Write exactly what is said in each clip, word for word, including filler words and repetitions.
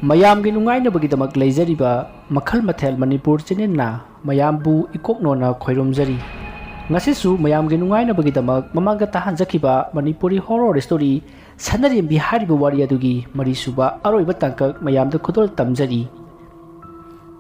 ꯃꯌꯥꯝꯒꯤ ꯅꯨꯡꯉꯥꯏꯅꯕꯒꯤꯗꯃꯛ ꯂꯩꯖꯔꯤꯕ ꯃꯈꯜ ꯃꯊꯦꯜ ꯃꯅꯤꯄꯨꯔ ꯆꯦꯅꯦꯜꯅ ꯃꯌꯥꯝꯕꯨ ꯏꯀꯣꯛꯅꯣꯅ ꯈꯣꯏꯔꯨꯝꯖꯔꯤ꯫ ꯉꯁꯤꯁꯨ ꯃꯌꯥꯝꯒꯤ ꯅꯨꯡꯉꯥꯏꯅꯕꯒꯤꯗꯃꯛ ꯃꯃꯥꯡꯗ ꯇꯥꯍꯟꯖꯈꯤꯕ ꯃꯅꯤꯄꯨꯔꯤ ꯍꯣꯔꯣꯔ ꯁ꯭ꯇꯣꯔꯤ ꯁꯅꯔꯦꯝꯕꯤ ꯍꯥꯏꯔꯤꯕ ꯋꯥꯔꯤ ꯑꯗꯨꯒꯤ ꯃꯔꯤꯁꯨꯕ ꯑꯔꯣꯏꯕ ꯇꯥꯡꯀꯛ ꯃꯌꯥꯝꯗ ꯈꯨꯗꯣꯜ ꯇꯝꯖꯔꯤ꯫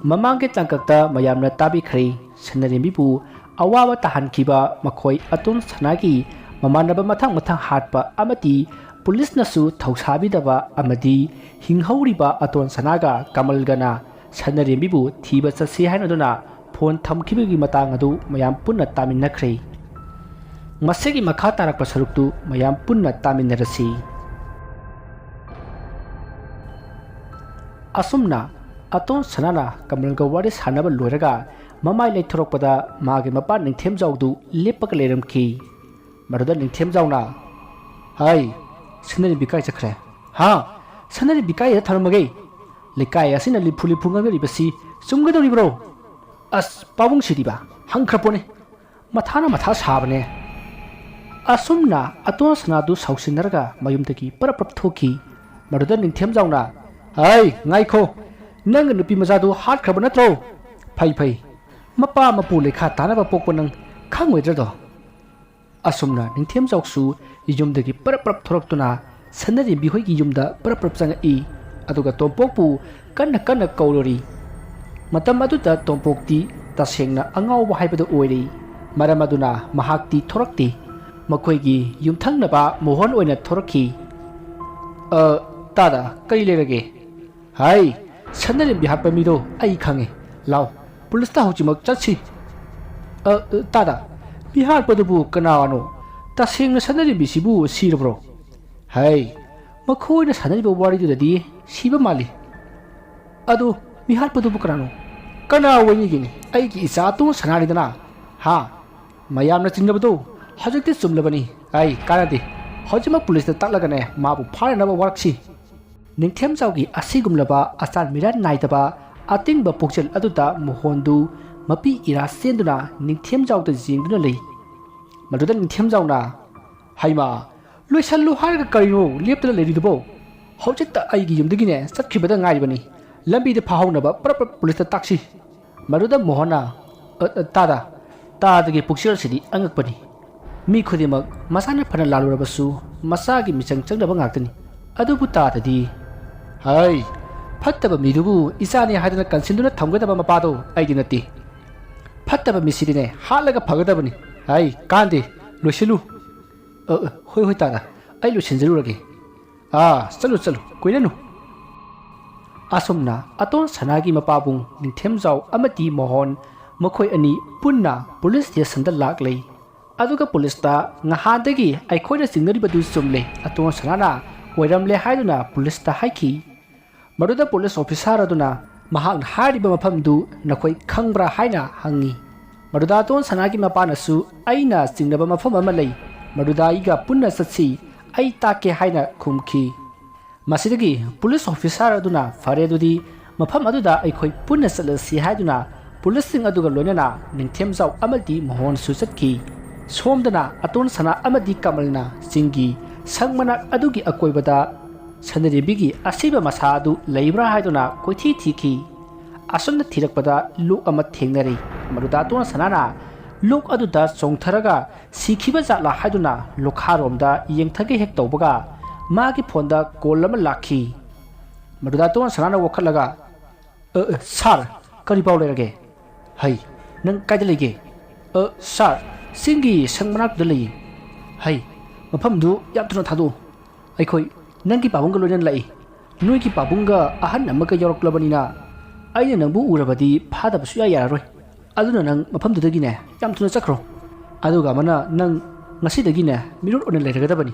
ꯃꯃꯥꯡꯒꯤ ꯇꯥꯡꯀꯛꯇ ꯃꯌꯥꯝꯅ ꯇꯥꯕꯤꯈ꯭ꯔꯦ, ꯁꯅꯔꯦꯝꯕꯤꯕꯨ ꯑꯋꯥꯕ ꯇꯥꯍꯟꯈꯤꯕ ꯃꯈꯣꯏ ꯑꯇꯣꯟ ꯁꯅꯥꯒꯤ ꯃꯃꯥꯟꯅꯕ ꯃꯊꯪ ꯃꯊꯪ ꯍꯥꯠꯄ ꯑꯃꯗꯤ ꯄꯨꯂꯤꯁꯅꯁꯨ ꯊꯧꯁꯥꯕꯤꯗꯕ ꯑꯃꯗꯤ ꯍꯤꯡꯍꯧꯔꯤꯕ ꯑꯇꯣꯟ ꯁꯅꯥꯒ ꯀꯃꯜꯒꯅ ꯁꯅꯔꯦꯝꯕꯤꯕꯨ ꯊꯤꯕ ꯆꯠꯁꯤ ꯍꯥꯏꯅꯗꯨꯅ ꯐꯣꯟ ꯊꯝꯈꯤꯕꯒꯤ ꯃꯇꯥꯡ ꯑꯗꯨ ꯃꯌꯥꯝ ꯄꯨꯟꯅ ꯇꯥꯃꯤꯟꯅꯈ꯭ꯔꯦ꯫ ꯃꯁꯤꯒꯤ ꯃꯈꯥ ꯇꯥꯔꯛꯄ ꯁꯔꯨꯛꯇꯨ ꯃꯌꯥꯝ ꯄꯨꯟꯅ ꯇꯥꯃꯤꯟꯅꯔꯁꯤ꯫ ꯑꯁꯨꯝꯅ ꯑꯇꯣꯟ ꯁꯅꯥꯅ ꯀꯃꯜꯒ ꯋꯥꯔꯤ ꯁꯥꯟꯅꯕ ꯂꯣꯏꯔꯒ ꯃꯃꯥꯏ ꯂꯩꯊꯣꯔꯛꯄꯗ ꯃꯥꯒꯤ ꯃꯄꯥ ꯅꯤꯡꯊꯦꯝꯖꯥꯎꯗꯨ ꯂꯦꯞꯄꯒ ꯂꯩꯔꯝꯈꯤ꯫ ꯃꯗꯨꯗ ꯅꯤꯡꯊꯦꯝꯖꯥꯎꯅ, "ꯍꯥꯏ, ꯁꯅꯔꯦꯝꯕꯤ ꯀꯥꯏ ꯆꯠꯈ꯭ꯔꯦ?" "ꯍꯥ? ꯁꯅꯔꯦꯝꯕꯤ ꯀꯥꯏꯗ ꯊꯝꯂꯝꯃꯒꯦ? ꯂꯩꯀꯥꯏ ꯑꯁꯤꯅ ꯂꯤꯐꯨ ꯂꯤꯐꯨ ꯉꯥꯡꯅꯔꯤꯕꯁꯤ ꯆꯨꯝꯒꯗꯧꯔꯤꯕ꯭ꯔꯣ? ꯑꯁ, ꯄꯥꯕꯨꯡ ꯁꯤꯗꯤꯕ ꯍꯪꯈ꯭ꯔ ꯄꯣꯠꯅꯤ꯫ ꯃꯊꯥꯅ ꯃꯊꯥ ꯁꯥꯕꯅꯦ꯫" ꯑꯁꯨꯝꯅ ꯑꯇꯣꯟ ꯁꯅꯥꯗꯨ ꯁꯥꯎꯁꯤꯟꯅꯔꯒ ꯃꯌꯨꯝꯗꯒꯤ ꯄꯔꯞ ꯄꯔꯞ ꯊꯣꯛꯈꯤ꯫ ꯃꯗꯨꯗ ꯅꯤꯡꯊꯦꯝꯖꯥꯎꯅ, "ꯍꯩ, ꯉꯥꯏꯈꯣ, ꯅꯪꯒꯤ ꯅꯨꯄꯤ ꯃꯆꯥꯗꯨ ꯍꯥꯠꯈ꯭ꯔꯕ ꯅꯠꯇ꯭ꯔꯣ? ꯐꯩ, ꯐꯩ, ꯃꯄꯥ ꯃꯄꯨ ꯂꯩꯈꯥ ꯇꯥꯅꯕ ꯄꯣꯛꯄ ꯅꯪ ꯈꯪꯉꯣꯏꯗ꯭ꯔꯗꯣ?" ꯑꯁꯨꯝꯅ ꯅꯤꯡꯊꯦꯝꯖꯥꯎꯁꯨ ꯌꯨꯝꯗꯒꯤ ꯄꯔꯞ ꯄꯔꯞ ꯊꯣꯔꯛꯇꯨꯅ ꯁꯅꯔꯦꯝꯕꯤ ꯍꯣꯏꯒꯤ ꯌꯨꯝꯗ ꯄꯔꯞ ꯄꯔꯞ ꯆꯪꯉꯛꯏ꯫ ꯑꯗꯨꯒ ꯇꯣꯝꯄꯣꯛꯄꯨ ꯀꯟꯅ ꯀꯟꯅ ꯀꯧꯔꯨꯔꯤ꯫ ꯃꯇꯝ ꯑꯗꯨꯗ ꯇꯣꯝꯄꯣꯛꯇꯤ ꯇꯁꯦꯡꯅ ꯑꯉꯥꯎꯕ ꯍꯥꯏꯕꯗꯨ ꯑꯣꯏꯔꯤ꯫ ꯃꯔꯝ ꯑꯗꯨꯅ ꯃꯍꯥꯛꯇꯤ ꯊꯣꯔꯛꯇꯦ꯫ ꯃꯈꯣꯏꯒꯤ ꯌꯨꯝꯊꯪꯅꯕ ꯃꯣꯍꯟ ꯑꯣꯏꯅ ꯊꯣꯔꯛꯈꯤ꯫ "ꯑ, ꯇꯥꯗ, ꯀꯔꯤ ꯂꯩꯔꯒꯦ?" "ꯍꯥꯏ, ꯁꯅꯔꯦꯝꯕꯤ ꯍꯥꯠꯄ ꯃꯤꯗꯣ ꯑꯩ ꯈꯪꯉꯦ꯫ ꯂꯥꯎ, ꯄꯨꯂꯤꯁꯇ ꯍꯧꯖꯤꯛꯃꯛ ꯆꯠꯁꯤ꯫" "ꯑ, ꯑ, ꯇꯥꯗ, ꯃꯤ ꯍꯥꯠꯄꯗꯨꯕꯨ ꯀꯅꯥꯅꯣ? ꯇꯁꯦꯡꯅ ꯁꯅꯔꯦꯝꯕꯤꯁꯤꯕꯨ ꯁꯤꯔꯕ꯭ꯔꯣ?" "ꯍꯥꯏ, ꯃꯈꯣꯏꯅ ꯁꯥꯟꯅꯔꯤꯕ ꯋꯥꯔꯤꯗꯨꯗꯗꯤ ꯁꯤꯕ ꯃꯥꯜꯂꯤ꯫ ꯑꯗꯨ ꯃꯤ ꯍꯥꯠꯄꯗꯨꯕꯨ ꯀꯅꯥꯅꯣ?" "ꯀꯅꯥ ꯑꯣꯏꯅꯤꯒꯦꯅꯦ? ꯑꯩꯒꯤ ꯏꯆꯥ ꯑꯇꯣꯟ ꯁꯅꯥꯅꯤꯗꯅ꯫ ꯍꯥ? ꯃꯌꯥꯝꯅ ꯆꯤꯡꯅꯕꯗꯣ ꯍꯧꯖꯤꯛꯇꯤ ꯆꯨꯝꯂꯕꯅꯤ꯫ ꯑꯩ ꯀꯥꯟꯅꯗꯦ꯫ ꯍꯧꯖꯤꯛꯃꯛ ꯄꯨꯂꯤꯁꯇ ꯇꯥꯛꯂꯒꯅꯦ ꯃꯥꯕꯨ ꯐꯥꯅꯅꯕ ꯋꯥꯔꯛꯁꯤ꯫" ꯅꯤꯡꯊꯦꯝꯖꯥꯎꯒꯤ ꯑꯁꯤꯒꯨꯝꯂꯕ ꯑꯆꯥꯟ ꯃꯤꯔꯥꯟ ꯅꯥꯏꯗꯕ ꯑꯇꯤꯡꯕ ꯄꯨꯛꯆꯦꯜ ꯑꯗꯨꯗ ꯃꯣꯍꯣꯟꯗꯨ ꯃꯄꯤ ꯏꯔꯥ ꯆꯦꯟꯗꯨꯅ ꯅꯤꯡꯊꯦꯝꯖꯥꯎꯗ ꯌꯦꯡꯗꯨꯅ ꯂꯩ꯫ ꯃꯗꯨꯗ ꯅꯤꯡꯊꯦꯝꯖꯥꯎꯅ, "ꯍꯩꯃꯥ, ꯂꯣꯏꯁꯜꯂꯨ ꯍꯥꯏꯔꯒ ꯀꯔꯤꯅꯣ ꯂꯦꯞꯇꯅ ꯂꯩꯔꯤꯗꯨꯕꯣ? ꯍꯧꯖꯤꯛꯇ ꯑꯩꯒꯤ ꯌꯨꯝꯗꯒꯤꯅꯦ ꯆꯠꯈꯤꯕꯗ ꯉꯥꯏꯔꯤꯕꯅꯤ꯫ ꯂꯝꯕꯤꯗ ꯐꯥꯍꯧꯅꯕ ꯄ꯭ꯔꯞ ꯄ꯭ꯔꯞ ꯄꯨꯂꯤꯁꯇ ꯇꯥꯛꯁꯤ꯫ ꯃꯗꯨꯗ ꯃꯣꯍꯟꯅ, "ꯑ, ꯑ, ꯇꯥꯗ, ꯇꯥꯗꯒꯤ ꯄꯨꯛꯆꯦꯜꯁꯤꯗꯤ ꯑꯉꯛꯄꯅꯤ꯫ ꯃꯤ ꯈꯨꯗꯤꯡꯃꯛ ꯃꯁꯥꯅ ꯐꯅ ꯂꯥꯜꯂꯨꯔꯕꯁꯨ ꯃꯆꯥꯒꯤ ꯃꯤꯆꯪ ꯆꯪꯅꯕ ꯉꯥꯛꯇꯅꯤ꯫ ꯑꯗꯨꯕꯨ ꯇꯥꯗꯗꯤ, ꯍꯩ, ꯐꯠꯇꯕ ꯃꯤꯗꯨꯕꯨ ꯏꯆꯥꯅꯤ ꯍꯥꯏꯗꯨꯅ ꯀꯟꯁꯤꯟꯗꯨꯅ ꯊꯝꯒꯗꯕ ꯃꯄꯥꯗꯣ ꯑꯩꯗꯤ ꯅꯠꯇꯦ꯫ ꯐꯠꯇꯕ ꯃꯤꯁꯤꯗꯤꯅꯦ ꯍꯥꯠꯂꯒ ꯐꯒꯗꯕꯅꯤ꯫ ꯍꯩ, ꯀꯥꯟꯗꯦ, ꯂꯣꯏꯁꯤꯜꯂꯨ꯫ ꯑ, ꯑ, ꯍꯣꯏ, ꯍꯣꯏ, ꯇꯥꯗ, ꯑꯩ ꯂꯣꯏꯁꯤꯟꯖꯔꯨꯔꯒꯦ꯫ ꯑꯥ, ꯆꯠꯂꯨ, ꯆꯠꯂꯨ, ꯀꯨꯏꯔꯅꯨ꯫" ꯑꯁꯨꯝꯅ ꯑꯇꯣꯟ ꯁꯅꯥꯒꯤ ꯃꯄꯥꯕꯨꯡ ꯅꯤꯡꯊꯦꯝꯖꯥꯎ ꯑꯃꯗꯤ ꯃꯣꯍꯣꯟ, ꯃꯈꯣꯏ ꯑꯅꯤ ꯄꯨꯟꯅ ꯄꯨꯂꯤꯁ ꯁ꯭ꯇꯦꯁꯟꯗ ꯂꯥꯛꯂꯦ꯫ ꯑꯗꯨꯒ ꯄꯨꯂꯤꯁꯇ, "ꯉꯍꯥꯟꯗꯒꯤ ꯑꯩꯈꯣꯏꯅ ꯆꯤꯡꯅꯔꯤꯕꯗꯨ ꯆꯨꯝꯂꯦ, ꯑꯇꯣꯟ ꯁꯅꯥꯅ ꯑꯣꯏꯔꯝꯂꯦ" ꯍꯥꯏꯗꯨꯅ ꯄꯨꯂꯤꯁꯇ ꯍꯥꯏꯈꯤ꯫ ꯃꯗꯨꯗ ꯄꯨꯂꯤꯁ ꯑꯣꯐꯤꯁꯥꯔ ꯑꯗꯨꯅ ꯃꯍꯥꯛꯅ ꯍꯥꯏꯔꯤꯕ ꯃꯐꯝꯗꯨ ꯅꯈꯣꯏ ꯈꯪꯕ꯭ꯔꯥ ꯍꯥꯏꯅ ꯍꯪꯉꯤ꯫ ꯃꯗꯨꯗ ꯑꯇꯣꯟ ꯁꯅꯥꯒꯤ ꯃꯄꯥꯅꯁꯨ, "ꯑꯩꯅ ꯆꯤꯡꯅꯕ ꯃꯐꯝ ꯑꯃ ꯂꯩ, ꯃꯗꯨꯗ ꯑꯩꯒ ꯄꯨꯟꯅ ꯆꯠꯁꯤ, ꯑꯩ ꯇꯥꯛꯀꯦ" ꯍꯥꯏꯅ ꯈꯨꯝꯈꯤ꯫ ꯃꯁꯤꯗꯒꯤ ꯄꯨꯂꯤꯁ ꯑꯣꯐꯤꯁꯥꯔ ꯑꯗꯨꯅ, "ꯐꯔꯦ, ꯑꯗꯨꯗꯤ ꯃꯐꯝ ꯑꯗꯨꯗ ꯑꯩꯈꯣꯏ ꯄꯨꯟꯅ ꯆꯠꯂꯁꯤ" ꯍꯥꯏꯗꯨꯅ ꯄꯨꯂꯤꯁꯁꯤꯡ ꯑꯗꯨꯒ ꯂꯣꯏꯅꯅ ꯅꯤꯡꯊꯦꯝꯖꯥꯎ ꯑꯃꯗꯤ ꯃꯣꯍꯣꯟꯁꯨ ꯆꯠꯈꯤ꯫ ꯁꯣꯝꯗꯅ ꯑꯇꯣꯟ ꯁꯅꯥ ꯑꯃꯗꯤ ꯀꯃꯜꯅ ꯆꯤꯡꯒꯤ ꯁꯪ ꯃꯅꯥꯛ ꯑꯗꯨꯒꯤ ꯑꯀꯣꯏꯕꯗ ꯁꯅꯔꯤꯕꯤꯒꯤ ꯑꯁꯤꯕ ꯃꯁꯥ ꯑꯗꯨ ꯂꯩꯕ꯭ꯔꯥ ꯍꯥꯏꯗꯨꯅ ꯀꯣꯏꯊꯤ ꯊꯤꯈꯤ꯫ ꯑꯁꯨꯝꯅ ꯊꯤꯔꯛꯄꯗ ꯂꯣꯛ ꯑꯃ ꯊꯦꯡꯅꯔꯦ꯫ ꯃꯗꯨꯗ ꯑꯇꯣꯟ ꯁꯅꯥꯅ ꯂꯣꯛ ꯑꯗꯨꯗ ꯆꯣꯡꯊꯔꯒ ꯁꯤꯈꯤꯕ ꯖꯥꯠꯂꯥ ꯍꯥꯏꯗꯨꯅ ꯂꯣꯈꯥꯔꯣꯝꯗ ꯌꯦꯡꯊꯒꯦ ꯍꯦꯛ ꯇꯧꯕꯒ, ꯃꯥꯒꯤ ꯐꯣꯟꯗ ꯀꯣꯜ ꯑꯃ ꯂꯥꯛꯈꯤ꯫ ꯃꯗꯨꯗ ꯑꯇꯣꯟ ꯁꯅꯥꯅ ꯋꯥꯈꯠꯂꯒ, "ꯑ, ꯑ, ꯁꯥꯔ, ꯀꯔꯤ ꯄꯥꯎ ꯂꯩꯔꯒꯦ? ꯍꯩ, ꯅꯪ ꯀꯥꯏꯗ ꯂꯩꯒꯦ?" "ꯑ, ꯁꯥꯔ, ꯆꯤꯡꯒꯤ ꯁꯪ ꯃꯅꯥꯛꯇꯨꯗ ꯂꯩꯌꯦ꯫" "ꯍꯩ, ꯃꯐꯝꯗꯨ ꯌꯥꯝ ꯊꯨꯅ ꯊꯥꯗꯣꯛꯎ꯫ ꯑꯩꯈꯣꯏ ꯅꯪꯒꯤ ꯄꯥꯕꯨꯡꯒ ꯂꯣꯏꯅꯅ ꯂꯥꯛꯏ꯫ ꯅꯣꯏꯒꯤ ꯄꯥꯕꯨꯡꯒ ꯑꯍꯟ ꯑꯃꯒ ꯌꯥꯎꯔꯛꯂꯕꯅꯤꯅ ꯑꯩꯅ ꯅꯪꯕꯨ ꯎꯔꯕꯗꯤ ꯐꯥꯗꯕ ꯁꯨꯡꯌꯥ ꯌꯥꯔꯔꯣꯏ꯫ ꯑꯗꯨꯅ ꯅꯪ ꯃꯐꯝꯗꯨꯗꯒꯤꯅꯦ ꯌꯥꯝ ꯊꯨꯅ ꯆꯠꯈ꯭ꯔꯣ꯫ ꯑꯗꯨꯒ ꯑꯃꯅ, ꯅꯪ ꯉꯁꯤꯗꯒꯤꯅꯦ ꯃꯤꯔꯣꯠ ꯑꯣꯏꯅ ꯂꯩꯔꯒꯗꯕꯅꯤ꯫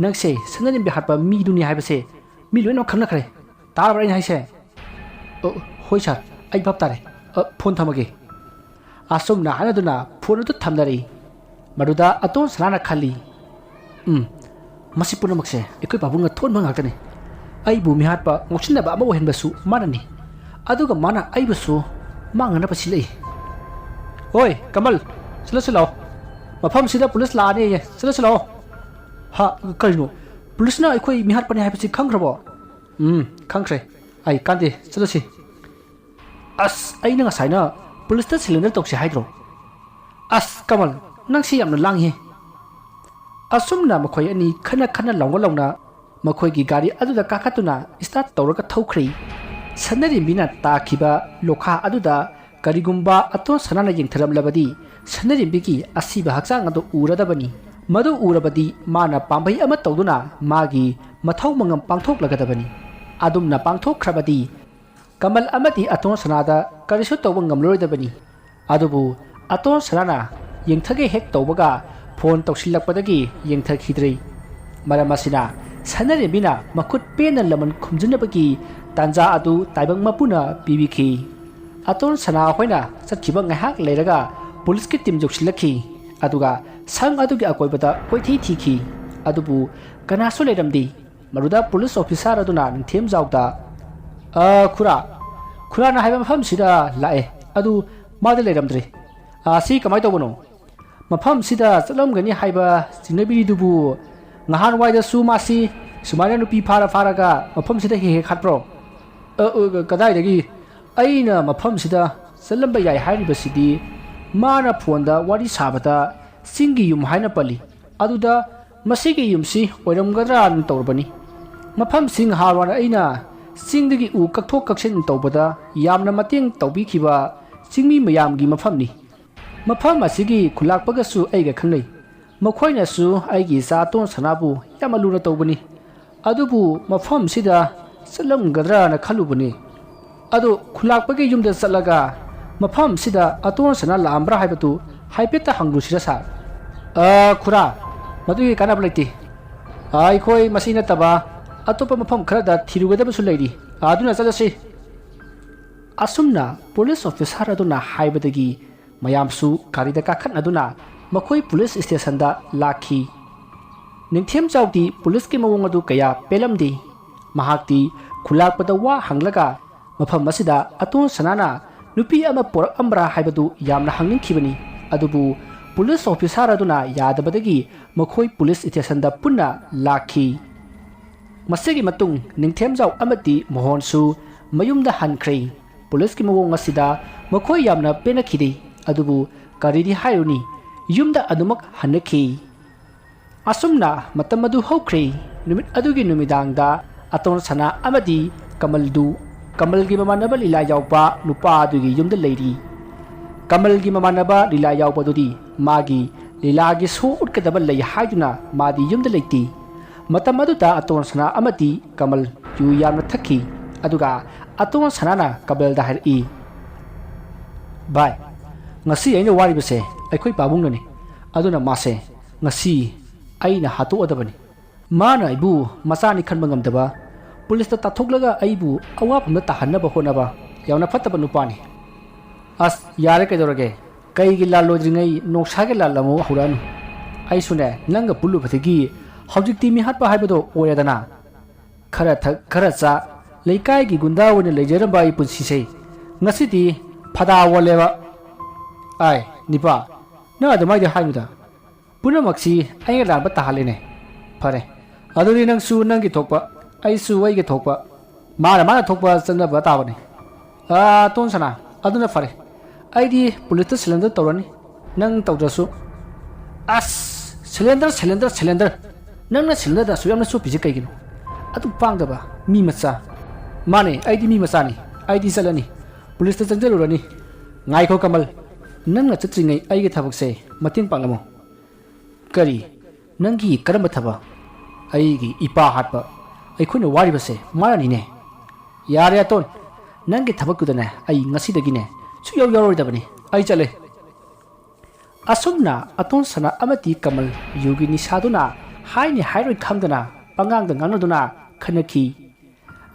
ꯅꯪꯁꯦ ꯁꯅꯥꯔꯦꯝꯕꯤ ꯍꯥꯠꯄ ꯃꯤꯗꯨꯅꯤ ꯍꯥꯏꯕꯁꯦ ꯃꯤ ꯂꯣꯏꯅꯃꯛ ꯈꯪꯅꯈ꯭ꯔꯦ꯫ ꯇꯥꯔꯕ꯭ꯔꯥ ꯑꯩꯅ ꯍꯥꯏꯁꯦ?" "ꯑꯣ, ꯍꯣꯏ ꯁꯥꯔ, ꯑꯩ ꯚꯥꯞ ꯇꯥꯔꯦ꯫ ꯑ, ꯐꯣꯟ ꯊꯝꯃꯒꯦ꯫" ꯑꯁꯨꯝꯅ ꯍꯥꯏꯅꯗꯨꯅ ꯐꯣꯟ ꯑꯗꯨ ꯊꯝꯅꯔꯦ꯫ ꯃꯗꯨꯗ ꯑꯇꯣꯟ ꯁꯅꯥꯅ ꯈꯜꯂꯤ, "ꯎꯝ, ꯃꯁꯤ ꯄꯨꯝꯅꯃꯛꯁꯦ ꯑꯩꯈꯣꯏ ꯄꯥꯕꯨꯡꯅ ꯊꯣꯟꯕ ꯉꯥꯛꯇꯅꯤ꯫ ꯑꯩꯕꯨ ꯃꯤꯍꯥꯠꯄ, ꯉꯥꯎꯁꯤꯟꯅꯕ ꯑꯃ ꯑꯣꯏꯍꯟꯕꯁꯨ ꯃꯥꯅꯅꯤ꯫ ꯑꯗꯨꯒ ꯃꯥꯅ ꯑꯩꯕꯨꯁꯨ ꯃꯥꯡꯅꯅꯕ ꯁꯤꯜꯂꯛꯏ꯫ ꯑꯣꯏ, ꯀꯃꯜ, ꯆꯠꯂꯁꯤ ꯂꯥꯛꯑꯣ꯫ ꯃꯐꯝꯁꯤꯗ ꯄꯨꯂꯤꯁ ꯂꯥꯛꯑꯅꯦꯌꯦ, ꯆꯠꯂꯁꯤ ꯂꯥꯛꯑꯣ꯫" "ꯍꯥ, ꯀꯔꯤꯅꯣ? ꯄꯨꯂꯤꯁꯅ ꯑꯩꯈꯣꯏ ꯃꯤꯍꯥꯠꯄꯅꯤ ꯍꯥꯏꯕꯁꯤ ꯈꯪꯈ꯭ꯔꯕꯣ? ꯎꯝ, ꯈꯪꯈ꯭ꯔꯦ꯫ ꯑꯩ ꯀꯥꯟꯗꯦ, ꯆꯠꯂꯁꯤ꯫ ꯑꯁ, ꯑꯩꯅ ꯉꯁꯥꯏꯅ ꯄꯨꯂꯤꯁꯇ ꯁꯤꯂꯤꯟꯗꯔ ꯇꯧꯁꯤ ꯍꯥꯏꯗ꯭ꯔꯣ? ꯑꯁ, ꯀꯃꯜ, ꯅꯪꯁꯤ ꯌꯥꯝꯅ ꯂꯥꯡꯉꯤ꯫ ꯑꯁꯨꯝꯅ ꯃꯈꯣꯏ ꯑꯅꯤ ꯈꯟꯅ ꯈꯟꯅ ꯂꯥꯎꯅ ꯂꯥꯎꯅ ꯃꯈꯣꯏꯒꯤ ꯒꯥꯔꯤ ꯑꯗꯨꯗ ꯀꯥꯈꯠꯇꯨꯅ ꯁ꯭ꯇꯥꯔꯠ ꯇꯧꯔꯒ ꯊꯧꯈ꯭ꯔꯦ꯫ ꯁꯅꯔꯦꯝꯕꯤꯅ ꯇꯥꯈꯤꯕ ꯂꯣꯈꯥ ꯑꯗꯨꯗ ꯀꯔꯤꯒꯨꯝꯕ ꯑꯇꯣꯟ ꯁꯅꯥꯅ ꯌꯦꯡꯊꯔꯝꯂꯕꯗꯤ ꯁꯅꯔꯦꯝꯕꯤꯒꯤ ꯑꯁꯤꯕ ꯍꯛꯆꯥꯡ ꯑꯗꯨ ꯎꯔꯗꯕꯅꯤ꯫ ꯃꯗꯨ ꯎꯔꯕꯗꯤ ꯃꯥꯅ ꯄꯥꯝꯕꯩ ꯑꯃ ꯇꯧꯗꯨꯅ ꯃꯥꯒꯤ ꯃꯊꯧ ꯃꯉꯝ ꯄꯥꯡꯊꯣꯛꯂꯒꯗꯕꯅꯤ꯫ ꯑꯗꯨꯝꯅ ꯄꯥꯡꯊꯣꯛꯈ꯭ꯔꯕꯗꯤ ꯀꯃꯜ ꯑꯃꯗꯤ ꯑꯇꯣꯟ ꯁꯅꯥꯗ ꯀꯔꯤꯁꯨ ꯇꯧꯕ ꯉꯝꯂꯔꯣꯏꯗꯕꯅꯤ꯫ ꯑꯗꯨꯕꯨ ꯑꯇꯣꯟ ꯁꯅꯥꯅ ꯌꯦꯡꯊꯒꯦ ꯍꯦꯛ ꯇꯧꯕꯒ ꯐꯣꯟ ꯇꯧꯁꯤꯜꯂꯛꯄꯗꯒꯤ ꯌꯦꯡꯊꯈꯤꯗ꯭ꯔꯦ꯫ ꯃꯔꯝ ꯑꯁꯤꯅ ꯁꯅꯔꯦꯝꯕꯤꯅ ꯃꯈꯨꯠ ꯄꯦꯟꯅ ꯂꯃꯟ ꯈꯨꯝꯖꯤꯟꯅꯕꯒꯤ ꯇꯥꯟꯖꯥ ꯑꯗꯨ ꯇꯥꯏꯕꯪ ꯃꯄꯨꯅ ꯄꯤꯕꯤꯈꯤ꯫ ꯑꯇꯣꯟ ꯁꯅꯥ ꯍꯣꯏꯅ ꯆꯠꯈꯤꯕ ꯉꯥꯏꯍꯥꯛ ꯂꯩꯔꯒ ꯄꯨꯂꯤꯁꯀꯤ ꯇꯤꯝ ꯌꯧꯁꯤꯜꯂꯛꯈꯤ꯫ ꯑꯗꯨꯒ ꯁꯪ ꯑꯗꯨꯒꯤ ꯑꯀꯣꯏꯕꯗ ꯀꯣꯏꯊꯤ ꯊꯤꯈꯤ꯫ ꯑꯗꯨꯕꯨ ꯀꯅꯥꯁꯨ ꯂꯩꯔꯝꯗꯦ꯫ ꯃꯗꯨꯗ ꯄꯨꯂꯤꯁ ꯑꯣꯐꯤꯁꯥꯔ ꯑꯗꯨꯅ ꯅꯤꯡꯊꯦꯝꯖꯥꯎꯗ, "ꯑ, ꯈꯨꯔꯥ, ꯈꯨꯔꯥꯅ ꯍꯥꯏꯕ ꯃꯐꯝꯁꯤꯗ ꯂꯥꯛꯑꯦ, ꯑꯗꯨ ꯃꯥꯗꯤ ꯂꯩꯔꯝꯗ꯭ꯔꯦ꯫ ꯑ, ꯁꯤ ꯀꯃꯥꯏ ꯇꯧꯕꯅꯣ? ꯃꯐꯝꯁꯤꯗ ꯆꯠꯂꯝꯒꯅꯤ ꯍꯥꯏꯕ ꯆꯤꯡꯅꯕꯤꯔꯤꯗꯨꯕꯨ ꯉꯍꯥꯟꯋꯥꯏꯗꯁꯨ ꯃꯥꯁꯤ ꯁꯨꯃꯥꯏꯅ ꯅꯨꯄꯤ ꯐꯥꯔ ꯐꯥꯔꯒ ꯃꯐꯝꯁꯤꯗ ꯍꯦꯛ ꯍꯦꯛ ꯍꯥꯠꯄ꯭ꯔꯣ?" "ꯑ, ꯑ, ꯀꯗꯥꯏꯗꯒꯤ? ꯑꯩꯅ ꯃꯐꯝꯁꯤꯗ ꯆꯠꯂꯝꯕ ꯌꯥꯏ ꯍꯥꯏꯔꯤꯕꯁꯤꯗꯤ ꯃꯥꯅ ꯐꯣꯟꯗ ꯋꯥꯔꯤ ꯁꯥꯕꯗ ꯆꯤꯡꯒꯤ ꯌꯨꯝ ꯍꯥꯏꯅ ꯄꯜꯂꯤ꯫ ꯑꯗꯨꯗ ꯃꯁꯤꯒꯤ ꯌꯨꯝꯁꯤ ꯑꯣꯏꯔꯝꯒꯗ꯭ꯔꯥꯅ ꯇꯧꯔꯕꯅꯤ꯫ ꯃꯐꯝꯁꯤ ꯉꯍꯥꯟꯋꯥꯏ ꯑꯩꯅ ꯆꯤꯡꯗꯒꯤ ꯎ ꯀꯛꯊꯣꯛ ꯀꯛꯁꯤꯟ ꯇꯧꯕꯗ ꯌꯥꯝꯅ ꯃꯇꯦꯡ ꯇꯧꯕꯤꯈꯤꯕ ꯆꯤꯡꯃꯤ ꯃꯌꯥꯝꯒꯤ ꯃꯐꯝꯅꯤ꯫ ꯃꯐꯝ ꯑꯁꯤꯒꯤ ꯈꯨꯂꯥꯛꯄꯒꯁꯨ ꯑꯩꯒ ꯈꯪꯅꯩ꯫ ꯃꯈꯣꯏꯅꯁꯨ ꯑꯩꯒꯤ ꯏꯆꯥ ꯑꯇꯣꯟ ꯁꯅꯥꯕꯨ ꯌꯥꯝꯅ ꯂꯨꯅ ꯇꯧꯕꯅꯤ꯫ ꯑꯗꯨꯕꯨ ꯃꯐꯝꯁꯤꯗ ꯆꯠꯂꯝꯒꯗ꯭ꯔꯥꯅ ꯈꯜꯂꯨꯕꯅꯤ꯫ ꯑꯗꯨ ꯈꯨꯂꯥꯛꯄꯒꯤ ꯌꯨꯝꯗ ꯆꯠꯂꯒ ꯃꯐꯝꯁꯤꯗ ꯑꯇꯣꯟ ꯁꯅꯥ ꯂꯥꯛꯑꯝꯕ꯭ꯔꯥ ꯍꯥꯏꯕꯗꯨ ꯍꯥꯏꯐꯦꯠꯇ ꯍꯪꯂꯨꯁꯤꯔ ꯁꯥꯔ?" "ꯑ, ꯈꯨꯔꯥ, ꯃꯗꯨꯒꯤ ꯀꯥꯟꯅꯕ ꯂꯩꯇꯦ꯫ ꯑ, ꯑꯩꯈꯣꯏ ꯃꯁꯤ ꯅꯠꯇꯕ ꯑꯇꯣꯞꯄ ꯃꯐꯝ ꯈꯔꯗ ꯊꯤꯔꯨꯒꯗꯕꯁꯨ ꯂꯩꯔꯤ꯫ ꯑꯗꯨꯅ ꯆꯠꯂꯁꯤ꯫" ꯑꯁꯨꯝꯅ ꯄꯨꯂꯤꯁ ꯑꯣꯐꯤꯁꯥꯔ ꯑꯗꯨꯅ ꯍꯥꯏꯕꯗꯒꯤ ꯃꯌꯥꯝꯁꯨ ꯒꯥꯔꯤꯗ ꯀꯥꯈꯠꯅꯗꯨꯅ ꯃꯈꯣꯏ ꯄꯨꯂꯤꯁ ꯁ꯭ꯇꯦꯁꯟꯗ ꯂꯥꯛꯈꯤ꯫ ꯅꯤꯡꯊꯦꯝꯖꯥꯎꯗꯤ ꯄꯨꯂꯤꯁꯀꯤ ꯃꯑꯣꯡ ꯑꯗꯨ ꯀꯌꯥ ꯄꯦꯜꯂꯝꯗꯦ꯫ ꯃꯍꯥꯛꯇꯤ ꯈꯨꯂꯥꯛꯄꯗ ꯋꯥ ꯍꯪꯂꯒ ꯃꯐꯝ ꯑꯁꯤꯗ ꯑꯇꯣꯟ ꯁꯅꯥꯅ ꯅꯨꯄꯤ ꯑꯃ ꯄꯣꯔꯛꯑꯝꯕ꯭ꯔꯥ ꯍꯥꯏꯕꯗꯨ ꯌꯥꯝꯅ ꯍꯪꯅꯤꯡꯈꯤꯕꯅꯤ꯫ ꯑꯗꯨꯕꯨ ꯄꯨꯂꯤꯁ ꯑꯣꯐꯤꯁꯥꯔ ꯑꯗꯨꯅ ꯌꯥꯗꯕꯗꯒꯤ ꯃꯈꯣꯏ ꯄꯨꯂꯤꯁ ꯁ꯭ꯇꯦꯁꯟꯗ ꯄꯨꯟꯅ ꯂꯥꯛꯈꯤ꯫ ꯃꯁꯤꯒꯤ ꯃꯇꯨꯡ ꯅꯤꯡꯊꯦꯝꯖꯥꯎ ꯑꯃꯗꯤ ꯃꯣꯍꯣꯟꯁꯨ ꯃꯌꯨꯝꯗ ꯍꯟꯈ꯭ꯔꯦ꯫ ꯄꯨꯂꯤꯁꯀꯤ ꯃꯑꯣꯡ ꯑꯁꯤꯗ ꯃꯈꯣꯏ ꯌꯥꯝꯅ ꯄꯦꯟꯅꯈꯤꯗꯦ꯫ ꯑꯗꯨꯕꯨ ꯀꯔꯤꯗꯤ ꯍꯥꯏꯔꯨꯅꯤ, ꯌꯨꯝꯗ ꯑꯗꯨꯃꯛ ꯍꯟꯅꯈꯤ꯫ ꯑꯁꯨꯝꯅ ꯃꯇꯝ ꯑꯗꯨ ꯍꯧꯈ꯭ꯔꯦ꯫ ꯅꯨꯃꯤꯠ ꯑꯗꯨꯒꯤ ꯅꯨꯃꯤꯗꯥꯡꯗ ꯑꯇꯣꯟ ꯁꯅꯥ ꯑꯃꯗꯤ ꯀꯃꯜꯗꯨ, ꯀꯃꯜꯒꯤ ꯃꯃꯥꯟꯅꯕ ꯂꯤꯂꯥ ꯌꯥꯎꯕ ꯅꯨꯄꯥ ꯑꯗꯨꯒꯤ ꯌꯨꯝꯗ ꯂꯩꯔꯤ꯫ ꯀꯃꯜꯒꯤ ꯃꯃꯥꯟꯅꯕ ꯂꯤꯂꯥ ꯌꯥꯎꯕꯗꯨꯗꯤ ꯃꯥꯒꯤ ꯂꯤꯂꯥꯒꯤ ꯁꯣ ꯎꯠꯀꯗꯕ ꯂꯩ ꯍꯥꯏꯗꯨꯅ ꯃꯥꯗꯤ ꯌꯨꯝꯗ ꯂꯩꯇꯦ꯫ ꯃꯇꯝ ꯑꯗꯨꯗ ꯑꯇꯣꯟ ꯁꯅꯥ ꯑꯃꯗꯤ ꯀꯃꯜ ꯌꯨ ꯌꯥꯝꯅ ꯊꯛꯈꯤ꯫ ꯑꯗꯨꯒ ꯑꯇꯣꯟ ꯁꯅꯥꯅ ꯀꯃꯜꯗ ꯍꯥꯏꯔꯛꯏ, "ꯚꯥꯏ, ꯉꯁꯤ ꯑꯩꯅ ꯋꯥꯔꯤꯕꯁꯦ ꯑꯩꯈꯣꯏ ꯄꯥꯕꯨꯡꯅꯅꯤ꯫ ꯑꯗꯨꯅ ꯃꯥꯁꯦ ꯉꯁꯤ ꯑꯩꯅ ꯍꯥꯠꯇꯣꯛꯑꯗꯕꯅꯤ꯫ ꯃꯥꯅ ꯑꯩꯕꯨ ꯃꯆꯥꯅꯤ ꯈꯟꯕ ꯉꯝꯗꯕ, ꯄꯨꯂꯤꯁꯇ ꯇꯥꯊꯣꯛꯂꯒ ꯑꯩꯕꯨ ꯑꯋꯥꯐꯝꯗ ꯇꯥꯍꯟꯅꯕ ꯍꯣꯠꯅꯕ ꯌꯥꯝꯅ ꯐꯠꯇꯕ ꯅꯨꯄꯥꯅꯤ꯫" "ꯑꯁ, ꯌꯥꯔꯦ, ꯀꯩꯗꯧꯔꯒꯦ? ꯀꯩꯒꯤ ꯂꯥꯜꯂꯣꯏꯗ꯭ꯔꯤꯉꯩ ꯅꯣꯡꯁꯥꯒꯤ ꯂꯥꯜ ꯑꯃꯨꯛ ꯍꯧꯔꯛꯑꯅꯨ꯫ ꯑꯩꯁꯨꯅꯦ, ꯅꯪꯒ ꯄꯨꯜꯂꯨꯕꯗꯒꯤ ꯍꯧꯖꯤꯛꯇꯤ ꯃꯤꯍꯥꯠꯄ ꯍꯥꯏꯕꯗꯣ ꯑꯣꯏꯔꯦꯗꯅ꯫ ꯈꯔ ꯊꯛ, ꯈꯔ ꯆꯥ, ꯂꯩꯀꯥꯏꯒꯤ ꯒꯨꯟꯗꯥ ꯑꯣꯏꯅ ꯂꯩꯖꯔꯝꯕ ꯑꯩ ꯄꯨꯟꯁꯤꯁꯦ ꯉꯁꯤꯗꯤ ꯐꯗꯥ ꯑꯣꯜꯂꯦꯕ꯫" "ꯑꯥꯏ, ꯅꯤꯄꯥ, ꯅꯪ ꯑꯗꯨꯃꯥꯏꯗꯤ ꯍꯥꯏꯅꯨꯗ꯫ ꯄꯨꯝꯅꯃꯛꯁꯤ ꯑꯩꯅ ꯂꯥꯟꯕ ꯇꯥꯍꯜꯂꯤꯅꯦ꯫ ꯐꯔꯦ, ꯑꯗꯨꯗꯤ ꯅꯪꯁꯨ ꯅꯪꯒꯤ ꯊꯣꯛꯄ, ꯑꯩꯁꯨ ꯑꯩꯒꯤ ꯊꯣꯛꯄ, ꯃꯥꯅ ꯃꯥꯅ ꯊꯣꯛꯄ ꯆꯠꯅꯕ ꯇꯥꯕꯅꯤ꯫ ꯑꯥ, ꯇꯣꯟ ꯁꯅꯥ, ꯑꯗꯨꯅ ꯐꯔꯦ꯫ ꯑꯩꯗꯤ ꯄꯨꯂꯤꯁꯇ ꯁꯔꯦꯟꯗꯔ ꯇꯧꯔꯅꯤ, ꯅꯪ ꯇꯧꯗ꯭ꯔꯁꯨ꯫" "ꯑꯁ, ꯁꯔꯦꯟꯗꯔ, ꯁꯔꯦꯟꯗꯔ, ꯁꯔꯦꯟꯗꯔ! ꯅꯪꯅ ꯁꯔꯦꯟꯗꯔꯗ ꯑꯁꯨꯛ ꯌꯥꯝꯅ ꯆꯣꯞꯄꯤꯁꯦ ꯀꯩꯒꯤꯅꯣ? ꯑꯗꯨ ꯄꯥꯡꯗꯕ ꯃꯤ ꯃꯆꯥ!" "ꯃꯥꯅꯦ, ꯑꯩꯗꯤ ꯃꯤ ꯃꯆꯥꯅꯤ꯫ ꯑꯩꯗꯤ ꯆꯠꯂꯅꯤ, ꯄꯨꯂꯤꯁꯇ ꯆꯪꯖꯜꯂꯨꯔꯅꯤ꯫" "ꯉꯥꯏꯈꯣ ꯀꯃꯜ, ꯅꯪꯅ ꯆꯠꯇ꯭ꯔꯤꯉꯩ ꯑꯩꯒꯤ ꯊꯕꯛꯁꯦ ꯃꯇꯦꯡ ꯄꯥꯡꯂꯝꯃꯣ꯫" "ꯀꯔꯤ? ꯅꯪꯒꯤ ꯀꯔꯝꯕ ꯊꯕꯛ?" "ꯑꯩꯒꯤ ꯏꯄꯥ ꯍꯥꯠꯄ꯫ ꯑꯩꯈꯣꯏꯅ ꯋꯥꯔꯤꯕꯁꯦ ꯃꯥꯅꯅꯤꯅꯦ꯫" "ꯌꯥꯔꯦ ꯑꯇꯣꯟ, ꯅꯪꯒꯤ ꯊꯕꯛꯇꯨꯗꯅꯦ ꯑꯩ ꯉꯁꯤꯗꯒꯤꯅꯦ ꯁꯨꯛꯌꯥꯎ ꯌꯥꯎꯔꯣꯏꯗꯕꯅꯤ꯫ ꯑꯩ ꯆꯠꯂꯦ꯫" ꯑꯁꯨꯝꯅ ꯑꯇꯣꯟ ꯁꯅꯥ ꯑꯃꯗꯤ ꯀꯃꯜ ꯌꯨꯒꯤ ꯅꯤꯁꯥꯗꯨꯅ ꯍꯥꯏꯅꯤ ꯍꯥꯏꯔꯣꯏ ꯈꯪꯗꯅ ꯄꯉꯥꯡꯗ ꯉꯥꯡꯅꯗꯨꯅ ꯈꯠꯅꯈꯤ꯫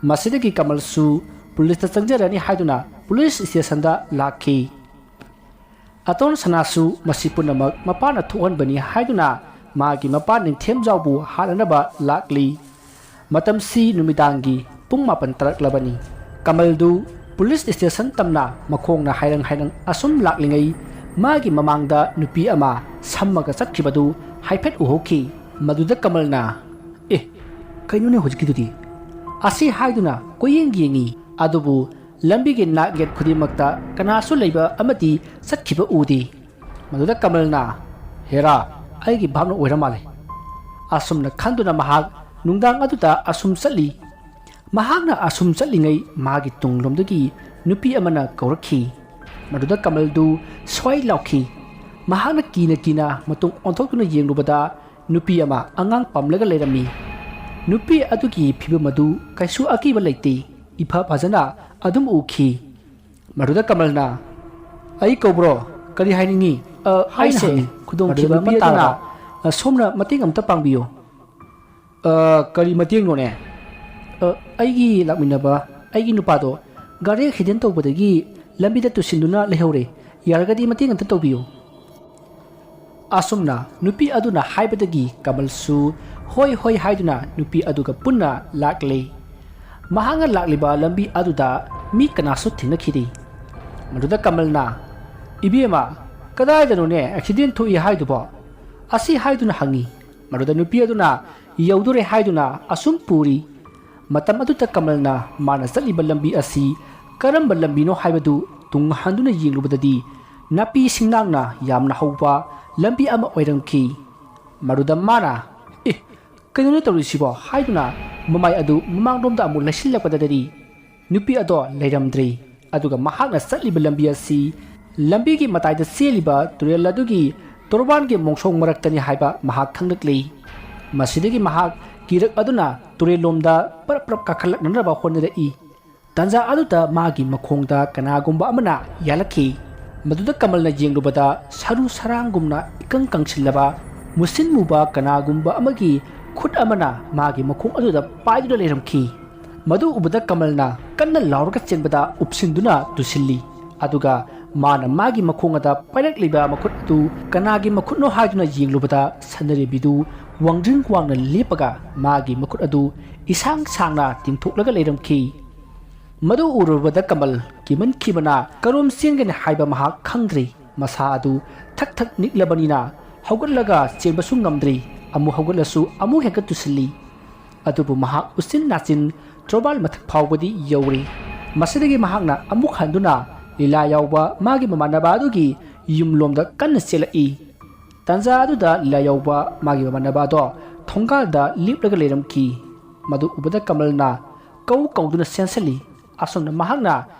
ꯃꯁꯤꯗꯒꯤ ꯀꯃꯜꯁꯨ ꯄꯨꯂꯤꯁꯇ ꯆꯪꯖꯔꯅꯤ ꯍꯥꯏꯗꯨꯅ ꯄꯨꯂꯤꯁ ꯁ꯭ꯇꯦꯁꯟꯗ ꯂꯥꯛꯈꯤ꯫ ꯑꯇꯣꯟ ꯁꯅꯥꯁꯨ ꯃꯁꯤ ꯄꯨꯝꯅꯃꯛ ꯃꯄꯥꯅ ꯊꯣꯛꯍꯟꯕꯅꯤ ꯍꯥꯏꯗꯨꯅ ꯃꯥꯒꯤ ꯃꯄꯥ ꯅꯤꯡꯊꯦꯝꯖꯥꯎꯕꯨ ꯍꯥꯠꯅꯅꯕ ꯂꯥꯛꯂꯤ꯫ ꯃꯇꯝꯁꯤ ꯅꯨꯃꯤꯗꯥꯡꯒꯤ ꯄꯨꯡ ꯃꯥꯄꯟ ꯇꯥꯔꯛꯂꯕꯅꯤ꯫ ꯀꯃꯜꯗꯨ ꯄꯨꯂꯤꯁ ꯁ꯭ꯇꯦꯁꯟ ꯇꯝꯅ ꯃꯈꯣꯡꯅ ꯍꯥꯏꯔꯪ ꯍꯥꯏꯔꯪ ꯑꯁꯨꯝ ꯂꯥꯛꯂꯤꯉꯩ ꯃꯥꯒꯤ ꯃꯃꯥꯡꯗ ꯅꯨꯄꯤ ꯑꯃ ꯁꯝꯃꯒ ꯆꯠꯈꯤꯕꯗꯨ ꯍꯥꯏꯐꯦꯠ ꯎꯍꯧꯈꯤ꯫ ꯃꯗꯨꯗ ꯀꯃꯜꯅ, "ꯑꯦ, "ꯀꯩꯅꯣꯅꯦ ꯍꯧꯖꯤꯛꯀꯤꯗꯨꯗꯤ?" ꯑꯁꯤ ꯍꯥꯏꯗꯨꯅ ꯀꯣꯏꯌꯦꯡ ꯌꯦꯡꯉꯤ꯫ ꯑꯗꯨꯕꯨ ꯂꯝꯕꯤꯒꯤ ꯅꯥꯛ ꯌꯦꯠ ꯈꯨꯗꯤꯡꯃꯛꯇ ꯀꯅꯥꯁꯨ ꯂꯩꯕ ꯑꯃꯗꯤ ꯆꯠꯈꯤꯕ ꯎꯗꯦ꯫ ꯃꯗꯨꯗ ꯀꯃꯜꯅ, "ꯍꯦꯔꯥ, ꯑꯩꯒꯤ ꯚꯥꯞꯅ ꯑꯣꯏꯔ ꯃꯥꯜꯂꯦ"꯫ ꯑꯁꯨꯝꯅ ꯈꯟꯗꯨꯅ ꯃꯍꯥꯛ ꯅꯨꯡꯗꯥꯡ ꯑꯗꯨꯗ ꯑꯁꯨꯝ ꯆꯠꯂꯤ꯫ ꯃꯍꯥꯛꯅ ꯑꯁꯨꯝ ꯆꯠꯂꯤꯉꯩ ꯃꯍꯥꯛꯀꯤ ꯇꯨꯡꯂꯣꯝꯗꯒꯤ ꯅꯨꯄꯤ ꯑꯃꯅ ꯀꯧꯔꯛꯈꯤ꯫ ꯃꯗꯨꯗ ꯀꯃꯜꯗꯨ ꯁ꯭ꯋꯥꯏ ꯂꯥꯎꯈꯤ꯫ ꯃꯍꯥꯛꯅ ꯀꯤꯅ ꯀꯤꯅ ꯃꯇꯨꯡ ꯑꯣꯟꯊꯣꯛꯇꯨꯅ ꯌꯦꯡꯂꯨꯕꯗ ꯅꯨꯄꯤ ꯑꯃ ꯑꯉꯥꯡ ꯄꯝꯂꯒ ꯂꯩꯔꯝꯃꯤ꯫ ꯅꯨꯄꯤ ꯑꯗꯨꯒꯤ ꯐꯤꯕꯝ ꯑꯗꯨ ꯀꯩꯁꯨ ꯑꯀꯤꯕ ꯂꯩꯇꯦ꯫ ꯏꯐ ꯐꯖꯅ ꯑꯗꯨꯝ ꯎꯈꯤ꯫ ꯃꯗꯨꯗ ꯀꯃꯜꯅ, "ꯑꯩ ꯀꯧꯕ꯭ꯔꯣ? ꯀꯔꯤ ꯍꯥꯏꯅꯤꯡꯉꯤ?" "ꯑ, ꯑꯩꯁꯦ ꯈꯨꯗꯣꯡꯊꯤꯕ ꯑꯃ ꯇꯥꯔꯕ꯫ ꯑ, ꯁꯣꯝꯅ ꯃꯇꯦꯡ ꯑꯝꯇ ꯄꯥꯡꯕꯤꯌꯨ"꯫ "ꯑ, ꯀꯔꯤ ꯃꯇꯦꯡꯅꯣꯅꯦ?" "ꯑ, ꯑꯩꯒꯤ ꯂꯥꯛꯃꯤꯟꯅꯕ, ꯑꯩꯒꯤ ꯅꯨꯄꯥꯗꯣ ꯒꯥꯔꯤ ꯑꯦꯛꯁꯤꯗꯦꯟ ꯇꯧꯕꯗꯒꯤ ꯂꯝꯕꯤꯗ ꯇꯨꯁꯤꯟꯗꯨꯅ ꯂꯩꯍꯧꯔꯦ꯫ ꯌꯥꯔꯒꯗꯤ ꯃꯇꯦꯡ ꯑꯝꯇ ꯇꯧꯕꯤꯌꯨ"꯫ ꯑꯁꯨꯝꯅ ꯅꯨꯄꯤ ꯑꯗꯨꯅ ꯍꯥꯏꯕꯗꯒꯤ ꯀꯃꯜꯁꯨ "ꯍꯣꯏ, ꯍꯣꯏ" ꯍꯥꯏꯗꯨꯅ ꯅꯨꯄꯤ ꯑꯗꯨꯒ ꯄꯨꯟꯅ ꯂꯥꯛꯂꯦ꯫ ꯃꯍꯥꯛꯅ ꯂꯥꯛꯂꯤꯕ ꯂꯝꯕꯤ ꯑꯗꯨꯗ ꯃꯤ ꯀꯅꯥꯁꯨ ꯊꯦꯡꯅꯈꯤꯗꯦ꯫ ꯃꯗꯨꯗ ꯀꯃꯜꯅ, "ꯏꯕꯦꯝꯃ, ꯀꯗꯥꯏꯗꯅꯣꯅꯦ ꯑꯦꯛꯁꯤꯗꯦꯟ ꯊꯣꯛꯏ ꯍꯥꯏꯗꯨꯕꯣ?" ꯑꯁꯤ ꯍꯥꯏꯗꯨꯅ ꯍꯪꯉꯤ꯫ ꯃꯗꯨꯗ ꯅꯨꯄꯤ ꯑꯗꯨꯅ ꯌꯧꯗꯣꯔꯦ ꯍꯥꯏꯗꯨꯅ ꯑꯁꯨꯝ ꯄꯨꯔꯤ꯫ ꯃꯇꯝ ꯑꯗꯨꯗ ꯀꯃꯜꯅ ꯃꯥꯅ ꯆꯠꯂꯤꯕ ꯂꯝꯕꯤ ꯑꯁꯤ ꯀꯔꯝꯕ ꯂꯝꯕꯤꯅꯣ ꯍꯥꯏꯕꯗꯨ ꯇꯨꯡ ꯍꯟꯗꯨꯅ ꯌꯦꯡꯂꯨꯕꯗꯗꯤ ꯅꯥꯄꯤ ꯁꯤꯡꯅꯥꯡꯅ ꯌꯥꯝꯅ ꯍꯧꯕ ꯂꯝꯕꯤ ꯑꯃ ꯑꯣꯏꯔꯝꯈꯤ꯫ ꯃꯗꯨꯗ ꯃꯥꯅ, "ꯑꯦ, ꯀꯩꯅꯣꯅꯦ ꯇꯧꯔꯤꯁꯤꯕꯣ?" ꯍꯥꯏꯗꯨꯅ ꯃꯃꯥꯏ ꯑꯗꯨ ꯃꯃꯥꯡꯂꯣꯝꯗ ꯑꯃꯨꯛ ꯂꯩꯁꯤꯜꯂꯛꯄꯗꯗꯤ ꯅꯨꯄꯤ ꯑꯗꯣ ꯂꯩꯔꯝꯗ꯭ꯔꯦ꯫ ꯑꯗꯨꯒ ꯃꯍꯥꯛꯅ ꯆꯠꯂꯤꯕ ꯂꯝꯕꯤ ꯑꯁꯤ ꯂꯝꯕꯤꯒꯤ ꯃꯇꯥꯏꯗ ꯆꯦꯜꯂꯤꯕ ꯇꯨꯔꯦꯜ ꯑꯗꯨꯒꯤ ꯇꯣꯔꯕꯥꯟꯒꯤ ꯃꯣꯡꯁꯣꯡ ꯃꯔꯛꯇꯅꯤ ꯍꯥꯏꯕ ꯃꯍꯥꯛ ꯈꯪꯂꯛꯂꯦ꯫ ꯃꯁꯤꯗꯒꯤ ꯃꯍꯥꯛ ꯀꯤꯔꯛ ꯑꯗꯨꯅ ꯇꯨꯔꯦꯜꯂꯣꯝꯗ ꯄꯔꯞ ꯄꯔꯞ ꯀꯥꯈꯠꯂꯛꯅꯅꯕ ꯍꯣꯠꯅꯔꯛꯏ꯫ ꯇꯥꯟꯖꯥ ꯑꯗꯨꯗ ꯃꯥꯒꯤ ꯃꯈꯣꯡꯗ ꯀꯅꯥꯒꯨꯝꯕ ꯑꯃꯅ ꯌꯥꯜꯂꯛꯈꯤ꯫ ꯃꯗꯨꯗ ꯀꯃꯜꯅ ꯌꯦꯡꯂꯨꯕꯗ ꯁꯔꯨ ꯁꯔꯥꯡꯒꯨꯝꯅ ꯏꯀꯪ ꯀꯪꯁꯤꯜꯂꯕ ꯃꯨꯁꯤꯟ ꯃꯨꯕ ꯀꯅꯥꯒꯨꯝꯕ ꯑꯃꯒꯤ ꯈꯨꯠ ꯑꯃꯅ ꯃꯥꯒꯤ ꯃꯈꯣꯡ ꯑꯗꯨꯗ ꯄꯥꯏꯗꯨꯅ ꯂꯩꯔꯝꯈꯤ꯫ ꯃꯗꯨ ꯎꯕꯗ ꯀꯃꯜꯅ ꯀꯟꯅ ꯂꯥꯎꯔꯒ ꯆꯦꯟꯕꯗ ꯎꯞꯁꯤꯟꯗꯨꯅ ꯇꯨꯁꯤꯜꯂꯤ꯫ ꯑꯗꯨꯒ ꯃꯥꯅ ꯃꯥꯒꯤ ꯃꯈꯣꯡ ꯑꯗ ꯄꯥꯏꯔꯛꯂꯤꯕ ꯃꯈꯨꯠ ꯑꯗꯨ ꯀꯅꯥꯒꯤ ꯃꯈꯨꯠꯅꯣ ꯍꯥꯏꯗꯨꯅ ꯌꯦꯡꯂꯨꯕꯗ ꯁꯅꯔꯤꯕꯤꯗꯨ ꯋꯥꯡꯗ꯭ꯔꯤꯡ ꯋꯥꯡꯅ ꯂꯦꯞꯄꯒ ꯃꯥꯒꯤ ꯃꯈꯨꯠ ꯑꯗꯨ ꯏꯁꯥꯡ ꯁꯥꯡꯅ ꯇꯤꯡꯊꯣꯛꯂꯒ ꯂꯩꯔꯝꯈꯤ꯫ ꯃꯗꯨ ꯎꯔꯨꯕꯗ ꯀꯃꯜ ꯀꯤꯃꯟꯈꯤꯕꯅ ꯀꯔꯣꯝ ꯆꯦꯟꯒꯅꯤ ꯍꯥꯏꯕ ꯃꯍꯥꯛ ꯈꯪꯗ꯭ꯔꯤ꯫ ꯃꯁꯥ ꯑꯗꯨ ꯊꯛ ꯊꯛ ꯅꯤꯛꯂꯕꯅꯤꯅ ꯍꯧꯒꯠꯂꯒ ꯆꯦꯟꯕꯁꯨ ꯉꯝꯗ꯭ꯔꯤ꯫ ꯑꯃꯨꯛ ꯍꯧꯒꯠꯂꯁꯨ ꯑꯃꯨꯛ ꯍꯦꯛꯇ ꯇꯨꯁꯤꯜꯂꯤ꯫ ꯑꯗꯨꯕꯨ ꯃꯍꯥꯛ ꯎꯆꯤꯟ ꯅꯥꯆꯤꯟ ꯇ꯭ꯔꯣꯕꯥꯜ ꯃꯊꯛ ꯐꯥꯎꯕꯗꯤ ꯌꯧꯔꯦ꯫ ꯃꯁꯤꯗꯒꯤ ꯃꯍꯥꯛꯅ ꯑꯃꯨꯛ ꯍꯟꯗꯨꯅ ꯂꯤꯂꯥ ꯌꯥꯎꯕ ꯃꯥꯒꯤ ꯃꯃꯥꯟꯅꯕ ꯑꯗꯨꯒꯤ ꯌꯨꯝꯂꯣꯝꯗ ꯀꯟꯅ ꯆꯦꯜꯂꯛꯏ꯫ ꯇꯥꯟꯖꯥ ꯑꯗꯨꯗ ꯂꯤꯂꯥ ꯌꯥꯎꯕ ꯃꯥꯒꯤ ꯃꯃꯥꯟꯅꯕ ꯑꯗꯣ ꯊꯣꯡꯒꯥꯜꯗ ꯂꯦꯞꯂꯒ ꯂꯩꯔꯝꯈꯤ꯫ ꯃꯗꯨ ꯎꯕꯗ ꯀꯃꯜꯅ ꯀꯧ ꯀꯧꯗꯨꯅ ꯆꯦꯟꯁꯤꯜꯂꯤ꯫ ꯑꯁꯨꯝꯅ ꯃꯍꯥꯛꯅ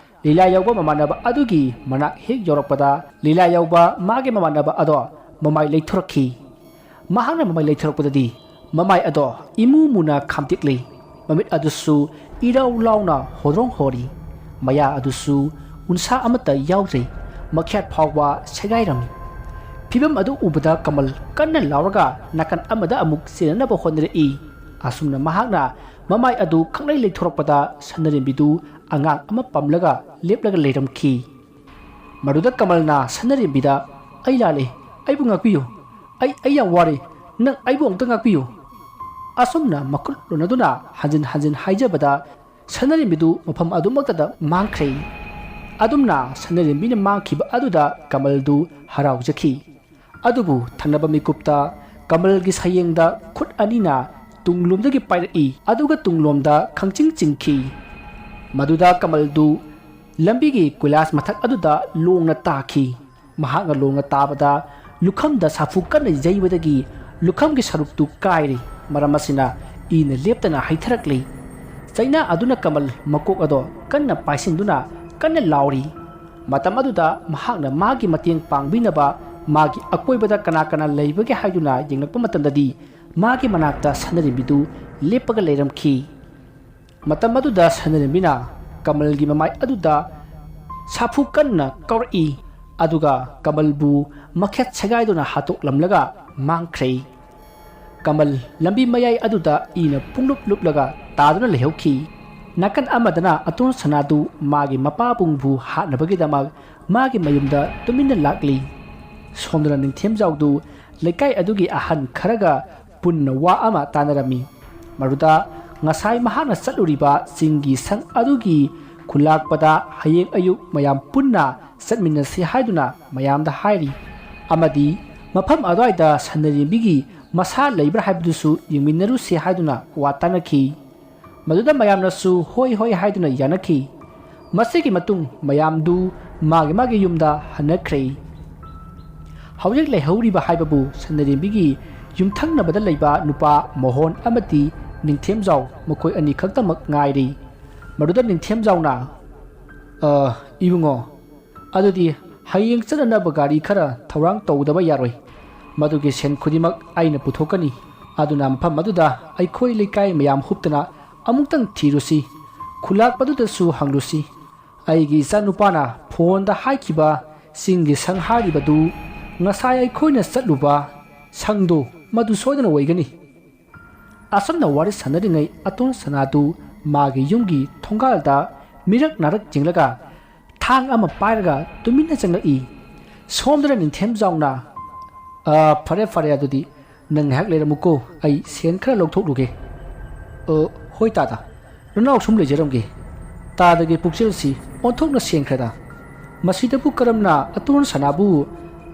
ꯂꯤꯂꯥ ꯌꯥꯎꯕ ꯃꯃꯥꯟꯅꯕ ꯑꯗꯨꯒꯤ ꯃꯅꯥꯛ ꯍꯦꯛ ꯌꯧꯔꯛꯄꯗ, ꯂꯤꯂꯥ ꯌꯥꯎꯕ ꯃꯥꯒꯤ ꯃꯃꯥꯟꯅꯕ ꯑꯗꯣ ꯃꯃꯥꯏ ꯂꯩꯊꯣꯔꯛꯈꯤ꯫ ꯃꯍꯥꯛꯅ ꯃꯃꯥꯏ ꯂꯩꯊꯣꯔꯛꯄꯗꯗꯤ ꯃꯃꯥꯏ ꯑꯗꯣ ꯏꯃꯨ ꯃꯨꯅ ꯈꯥꯝꯇꯦꯛꯂꯤ꯫ ꯃꯃꯤꯠ ꯑꯗꯨꯁꯨ ꯏꯔꯥꯎ ꯂꯥꯎꯅ ꯍꯣꯗ꯭ꯔꯣꯡ ꯍꯣꯔꯤ꯫ ꯃꯌꯥ ꯑꯗꯨꯁꯨ ꯎꯟꯁꯥ ꯑꯃꯠꯇ ꯌꯥꯎꯗ꯭ꯔꯤ꯫ ꯃꯈ꯭ꯌꯥꯠ ꯐꯥꯎꯕ ꯁꯦꯒꯥꯏꯔꯝꯃꯤ꯫ ꯐꯤꯚꯝ ꯑꯗꯨ ꯎꯕꯗ ꯀꯃꯜ ꯀꯟꯅ ꯂꯥꯎꯔꯒ ꯅꯥꯀꯟ ꯑꯃꯗ ꯑꯃꯨꯛ ꯆꯦꯟꯅꯅꯕ ꯍꯣꯠꯅꯔꯛꯏ꯫ ꯑꯁꯨꯝꯅ ꯃꯍꯥꯛꯅ ꯃꯃꯥꯏ ꯑꯗꯨ ꯈꯪꯂꯩ ꯂꯩꯊꯣꯔꯛꯄꯗ ꯁꯅꯔꯦꯝꯕꯤꯗꯨ ꯑꯉꯥꯡ ꯑꯃ ꯄꯝꯂꯒ ꯂꯦꯞꯂꯒ ꯂꯩꯔꯝꯈꯤ꯫ ꯃꯗꯨꯗ ꯀꯃꯜꯅ ꯁꯅꯔꯦꯝꯕꯤꯗ, "ꯑꯩ ꯂꯥꯜꯂꯦ, ꯑꯩꯕꯨ ꯉꯥꯛꯄꯤꯌꯨ, ꯑꯩ, ꯑꯩ ꯌꯥꯝ ꯋꯥꯔꯦ, ꯅꯪ ꯑꯩꯕꯨ ꯑꯃꯨꯛꯇ ꯉꯥꯛꯄꯤꯌꯨ"꯫ ꯑꯁꯨꯝꯅ ꯃꯈꯨꯠ ꯂꯣꯟꯅꯗꯨꯅ ꯍꯟꯖꯤꯟ ꯍꯟꯖꯤꯟ ꯍꯥꯏꯖꯕꯗ ꯁꯅꯔꯦꯝꯕꯤꯗꯨ ꯃꯐꯝ ꯑꯗꯨꯃꯛꯇꯗ ꯃꯥꯡꯈ꯭ꯔꯦ꯫ ꯑꯗꯨꯝꯅ ꯁꯅꯔꯦꯝꯕꯤꯅ ꯃꯥꯡꯈꯤꯕ ꯑꯗꯨꯗ ꯀꯃꯜꯗꯨ ꯍꯔꯥꯎꯖꯈꯤ꯫ ꯑꯗꯨꯕꯨ ꯊꯪꯅꯕ ꯃꯤꯀꯨꯞꯇ ꯀꯃꯜꯒꯤ ꯁꯌꯦꯡꯗ ꯈꯨꯠ ꯑꯅꯤꯅ ꯇꯨꯡꯂꯣꯝꯗꯒꯤ ꯄꯥꯏꯔꯛꯏ, ꯑꯗꯨꯒ ꯇꯨꯡꯂꯣꯝꯗ ꯈꯪꯆꯤꯡ ꯆꯤꯡꯈꯤ꯫ ꯃꯗꯨꯗ ꯀꯃꯜꯗꯨ ꯂꯝꯕꯤꯒꯤ ꯀꯣꯏꯂꯥꯁ ꯃꯊꯛ ꯑꯗꯨꯗ ꯂꯣꯡꯅ ꯇꯥꯈꯤ꯫ ꯃꯍꯥꯛꯅ ꯂꯣꯡꯅ ꯇꯥꯕꯗ ꯂꯨꯈꯝꯗ ꯁꯥꯐꯨ ꯀꯟꯅ ꯌꯩꯕꯗꯒꯤ ꯂꯨꯈꯝꯒꯤ ꯁꯔꯨꯛꯇꯨ ꯀꯥꯏꯔꯤ꯫ ꯃꯔꯝ ꯑꯁꯤꯅ ꯏꯅ ꯂꯦꯞꯇꯅ ꯍꯩꯊꯔꯛꯂꯤ꯫ ꯆꯩꯅꯥ ꯑꯗꯨꯅ ꯀꯃꯜ ꯃꯀꯣꯛ ꯑꯗꯣ ꯀꯟꯅ ꯄꯥꯏꯁꯤꯟꯗꯨꯅ ꯀꯟꯅ ꯂꯥꯎꯔꯤ꯫ ꯃꯇꯝ ꯑꯗꯨꯗ ꯃꯍꯥꯛꯅ ꯃꯥꯒꯤ ꯃꯇꯦꯡ ꯄꯥꯡꯕꯤꯅꯕ ꯃꯥꯒꯤ ꯑꯀꯣꯏꯕꯗ ꯀꯅꯥ ꯀꯅꯥ ꯂꯩꯕꯒꯦ ꯍꯥꯏꯗꯨꯅ ꯌꯦꯡꯂꯛꯄ ꯃꯇꯝꯗꯗꯤ ꯃꯥꯒꯤ ꯃꯅꯥꯛꯇ ꯁꯅꯔꯦꯝꯕꯤꯗꯨ ꯂꯦꯞꯄꯒ ꯂꯩꯔꯝꯈꯤ꯫ ꯃꯇꯝ ꯑꯗꯨꯗ ꯁꯅꯔꯦꯝꯕꯤꯅ ꯀꯃꯜꯒꯤ ꯃꯃꯥꯏ ꯑꯗꯨꯗ ꯁꯥꯐꯨ ꯀꯟꯅ ꯀꯥꯎꯔꯛꯏ, ꯑꯗꯨꯒ ꯀꯃꯜꯕꯨ ꯃꯈꯦꯠ ꯁꯦꯒꯥꯏꯗꯨꯅ ꯍꯥꯠꯇꯣꯛꯂꯝꯂꯒ ꯃꯥꯡꯈ꯭ꯔꯦ꯫ ꯀꯃꯜ ꯂꯝꯕꯤ ꯃꯌꯥꯏ ꯑꯗꯨꯗ ꯏꯅ ꯄꯨꯡꯂꯨꯞ ꯂꯨꯞꯂꯒ ꯇꯥꯗꯨꯅ ꯂꯩꯍꯧꯈꯤ꯫ ꯅꯥꯀꯟ ꯑꯃꯗꯅ ꯑꯇꯣꯟ ꯁꯅꯥꯗꯨ ꯃꯥꯒꯤ ꯃꯄꯥꯕꯨꯡꯕꯨ ꯍꯥꯠꯅꯕꯒꯤꯗꯃꯛ ꯃꯥꯒꯤ ꯃꯌꯨꯝꯗ ꯇꯨꯃꯤꯟꯅ ꯂꯥꯛꯂꯤ꯫ ꯁꯣꯝꯗꯅ ꯅꯤꯡꯊꯦꯝꯖꯥꯎꯗꯨ ꯂꯩꯀꯥꯏ ꯑꯗꯨꯒꯤ ꯑꯍꯟ ꯈꯔꯒ ꯄꯨꯟꯅ ꯋꯥ ꯑꯃ ꯇꯥꯟꯅꯔꯝꯃꯤ꯫ ꯃꯗꯨꯗ ꯉꯁꯥꯏ ꯃꯍꯥꯛꯅ ꯆꯠꯂꯨꯔꯤꯕ ꯆꯤꯡꯒꯤ ꯁꯪ ꯑꯗꯨꯒꯤ ꯈꯨꯜꯂꯥꯛꯄꯗ ꯍꯌꯦꯡ ꯑꯌꯨꯛ ꯃꯌꯥꯝ ꯄꯨꯟꯅ ꯆꯠꯃꯤꯟꯅꯁꯤ ꯍꯥꯏꯗꯨꯅ ꯃꯌꯥꯝꯗ ꯍꯥꯏꯔꯤ꯫ ꯑꯃꯗꯤ ꯃꯐꯝ ꯑꯗꯨꯋꯥꯏꯗ ꯁꯟꯅꯔꯦꯝꯕꯤꯒꯤ ꯃꯁꯥ ꯂꯩꯕ꯭ꯔꯥ ꯍꯥꯏꯕꯗꯨꯁꯨ ꯌꯦꯡꯃꯤꯟꯅꯔꯨꯁꯤ ꯍꯥꯏꯗꯨꯅ ꯋꯥ ꯇꯥꯅꯈꯤ꯫ ꯃꯗꯨꯗ ꯃꯌꯥꯝꯅꯁꯨ ꯍꯣꯏ ꯍꯣꯏ ꯍꯥꯏꯗꯨꯅ ꯌꯥꯅꯈꯤ꯫ ꯃꯁꯤꯒꯤ ꯃꯇꯨꯡ ꯃꯌꯥꯝꯗꯨ ꯃꯥꯒꯤ ꯃꯥꯒꯤ ꯌꯨꯝꯗ ꯍꯟꯅꯈ꯭ꯔꯦ꯫ ꯍꯧꯖꯤꯛ ꯂꯩꯍꯧꯔꯤꯕ ꯍꯥꯏꯕꯕꯨ ꯁꯅꯔꯦꯝꯕꯤꯒꯤ ꯌꯨꯝꯊꯪꯅꯕꯗ ꯂꯩꯕ ꯅꯨꯄꯥ ꯃꯣꯍꯣꯟ ꯑꯃꯗꯤ ꯅꯤꯡꯊꯦꯝꯖꯥꯎ, ꯃꯈꯣꯏ ꯑꯅꯤ ꯈꯛꯇꯃꯛ ꯉꯥꯏꯔꯤ꯫ ꯃꯗꯨꯗ ꯅꯤꯡꯊꯦꯝꯖꯥꯎꯅ, "ꯑ, ꯏꯕꯨꯡꯉꯣ, ꯑꯗꯨꯗꯤ ꯍꯌꯦꯡ ꯆꯠꯅꯅꯕ ꯒꯥꯔꯤ ꯈꯔ ꯊꯧꯔꯥꯡ ꯇꯧꯗꯕ ꯌꯥꯔꯣꯏ꯫ ꯃꯗꯨꯒꯤ ꯁꯦꯟ ꯈꯨꯗꯤꯡꯃꯛ ꯑꯩꯅ ꯄꯨꯊꯣꯛꯀꯅꯤ꯫ ꯑꯗꯨꯅ ꯃꯐꯝ ꯑꯗꯨꯗ ꯑꯩꯈꯣꯏ ꯂꯩꯀꯥꯏ ꯃꯌꯥꯝ ꯍꯨꯞꯇꯅ ꯑꯃꯨꯛꯇꯪ ꯊꯤꯔꯨꯁꯤ, ꯈꯨꯂꯥꯛꯄꯗꯨꯗꯁꯨ ꯍꯪꯂꯨꯁꯤ꯫ ꯑꯩꯒꯤ ꯏꯆꯥꯅꯨꯄꯥꯅ ꯐꯣꯟꯗ ꯍꯥꯏꯈꯤꯕ ꯆꯤꯡꯒꯤ ꯁꯪ ꯍꯥꯏꯔꯤꯕꯗꯨ ꯉꯁꯥꯏ ꯑꯩꯈꯣꯏꯅ ꯆꯠꯂꯨꯕ ꯁꯪꯗꯣ ꯃꯗꯨ ꯁꯣꯏꯗꯅ ꯑꯣꯏꯒꯅꯤ"꯫ ꯑꯁꯨꯝꯅ ꯋꯥꯔꯤ ꯁꯥꯟꯅꯔꯤꯉꯩ ꯑꯇꯣꯟ ꯁꯅꯥꯗꯨ ꯃꯥꯒꯤ ꯌꯨꯝꯒꯤ ꯊꯣꯡꯒꯥꯜꯗ ꯃꯤꯔꯛ ꯅꯥꯔꯛ ꯌꯦꯡꯂꯒ ꯊꯥꯡ ꯑꯃ ꯄꯥꯏꯔꯒ ꯇꯨꯃꯤꯟꯅ ꯆꯪꯂꯛꯏ꯫ ꯁꯣꯝꯗꯅ ꯅꯤꯡꯊꯦꯝꯖꯥꯎꯅ, "ꯑ, ꯐꯔꯦ, ꯐꯔꯦ, ꯑꯗꯨꯗꯤ ꯅꯪ ꯉꯥꯏꯍꯥꯛ ꯂꯩꯔꯝꯃꯨꯀꯣ, ꯑꯩ ꯁꯦꯟ ꯈꯔ ꯂꯧꯊꯣꯛꯂꯨꯒꯦ"꯫ "ꯑ, ꯍꯣꯏ ꯇꯥꯗ, ꯅꯅꯥꯎ ꯁꯨꯝ ꯂꯩꯖꯔꯝꯒꯦ"꯫ ꯇꯥꯗꯒꯤ ꯄꯨꯛꯆꯦꯜꯁꯤ ꯑꯣꯟꯊꯣꯛꯅ ꯁꯦꯡꯈ꯭ꯔꯦꯗ꯫ ꯃꯁꯤꯗꯕꯨ ꯀꯔꯝꯅ ꯑꯇꯣꯟ ꯁꯅꯥꯕꯨ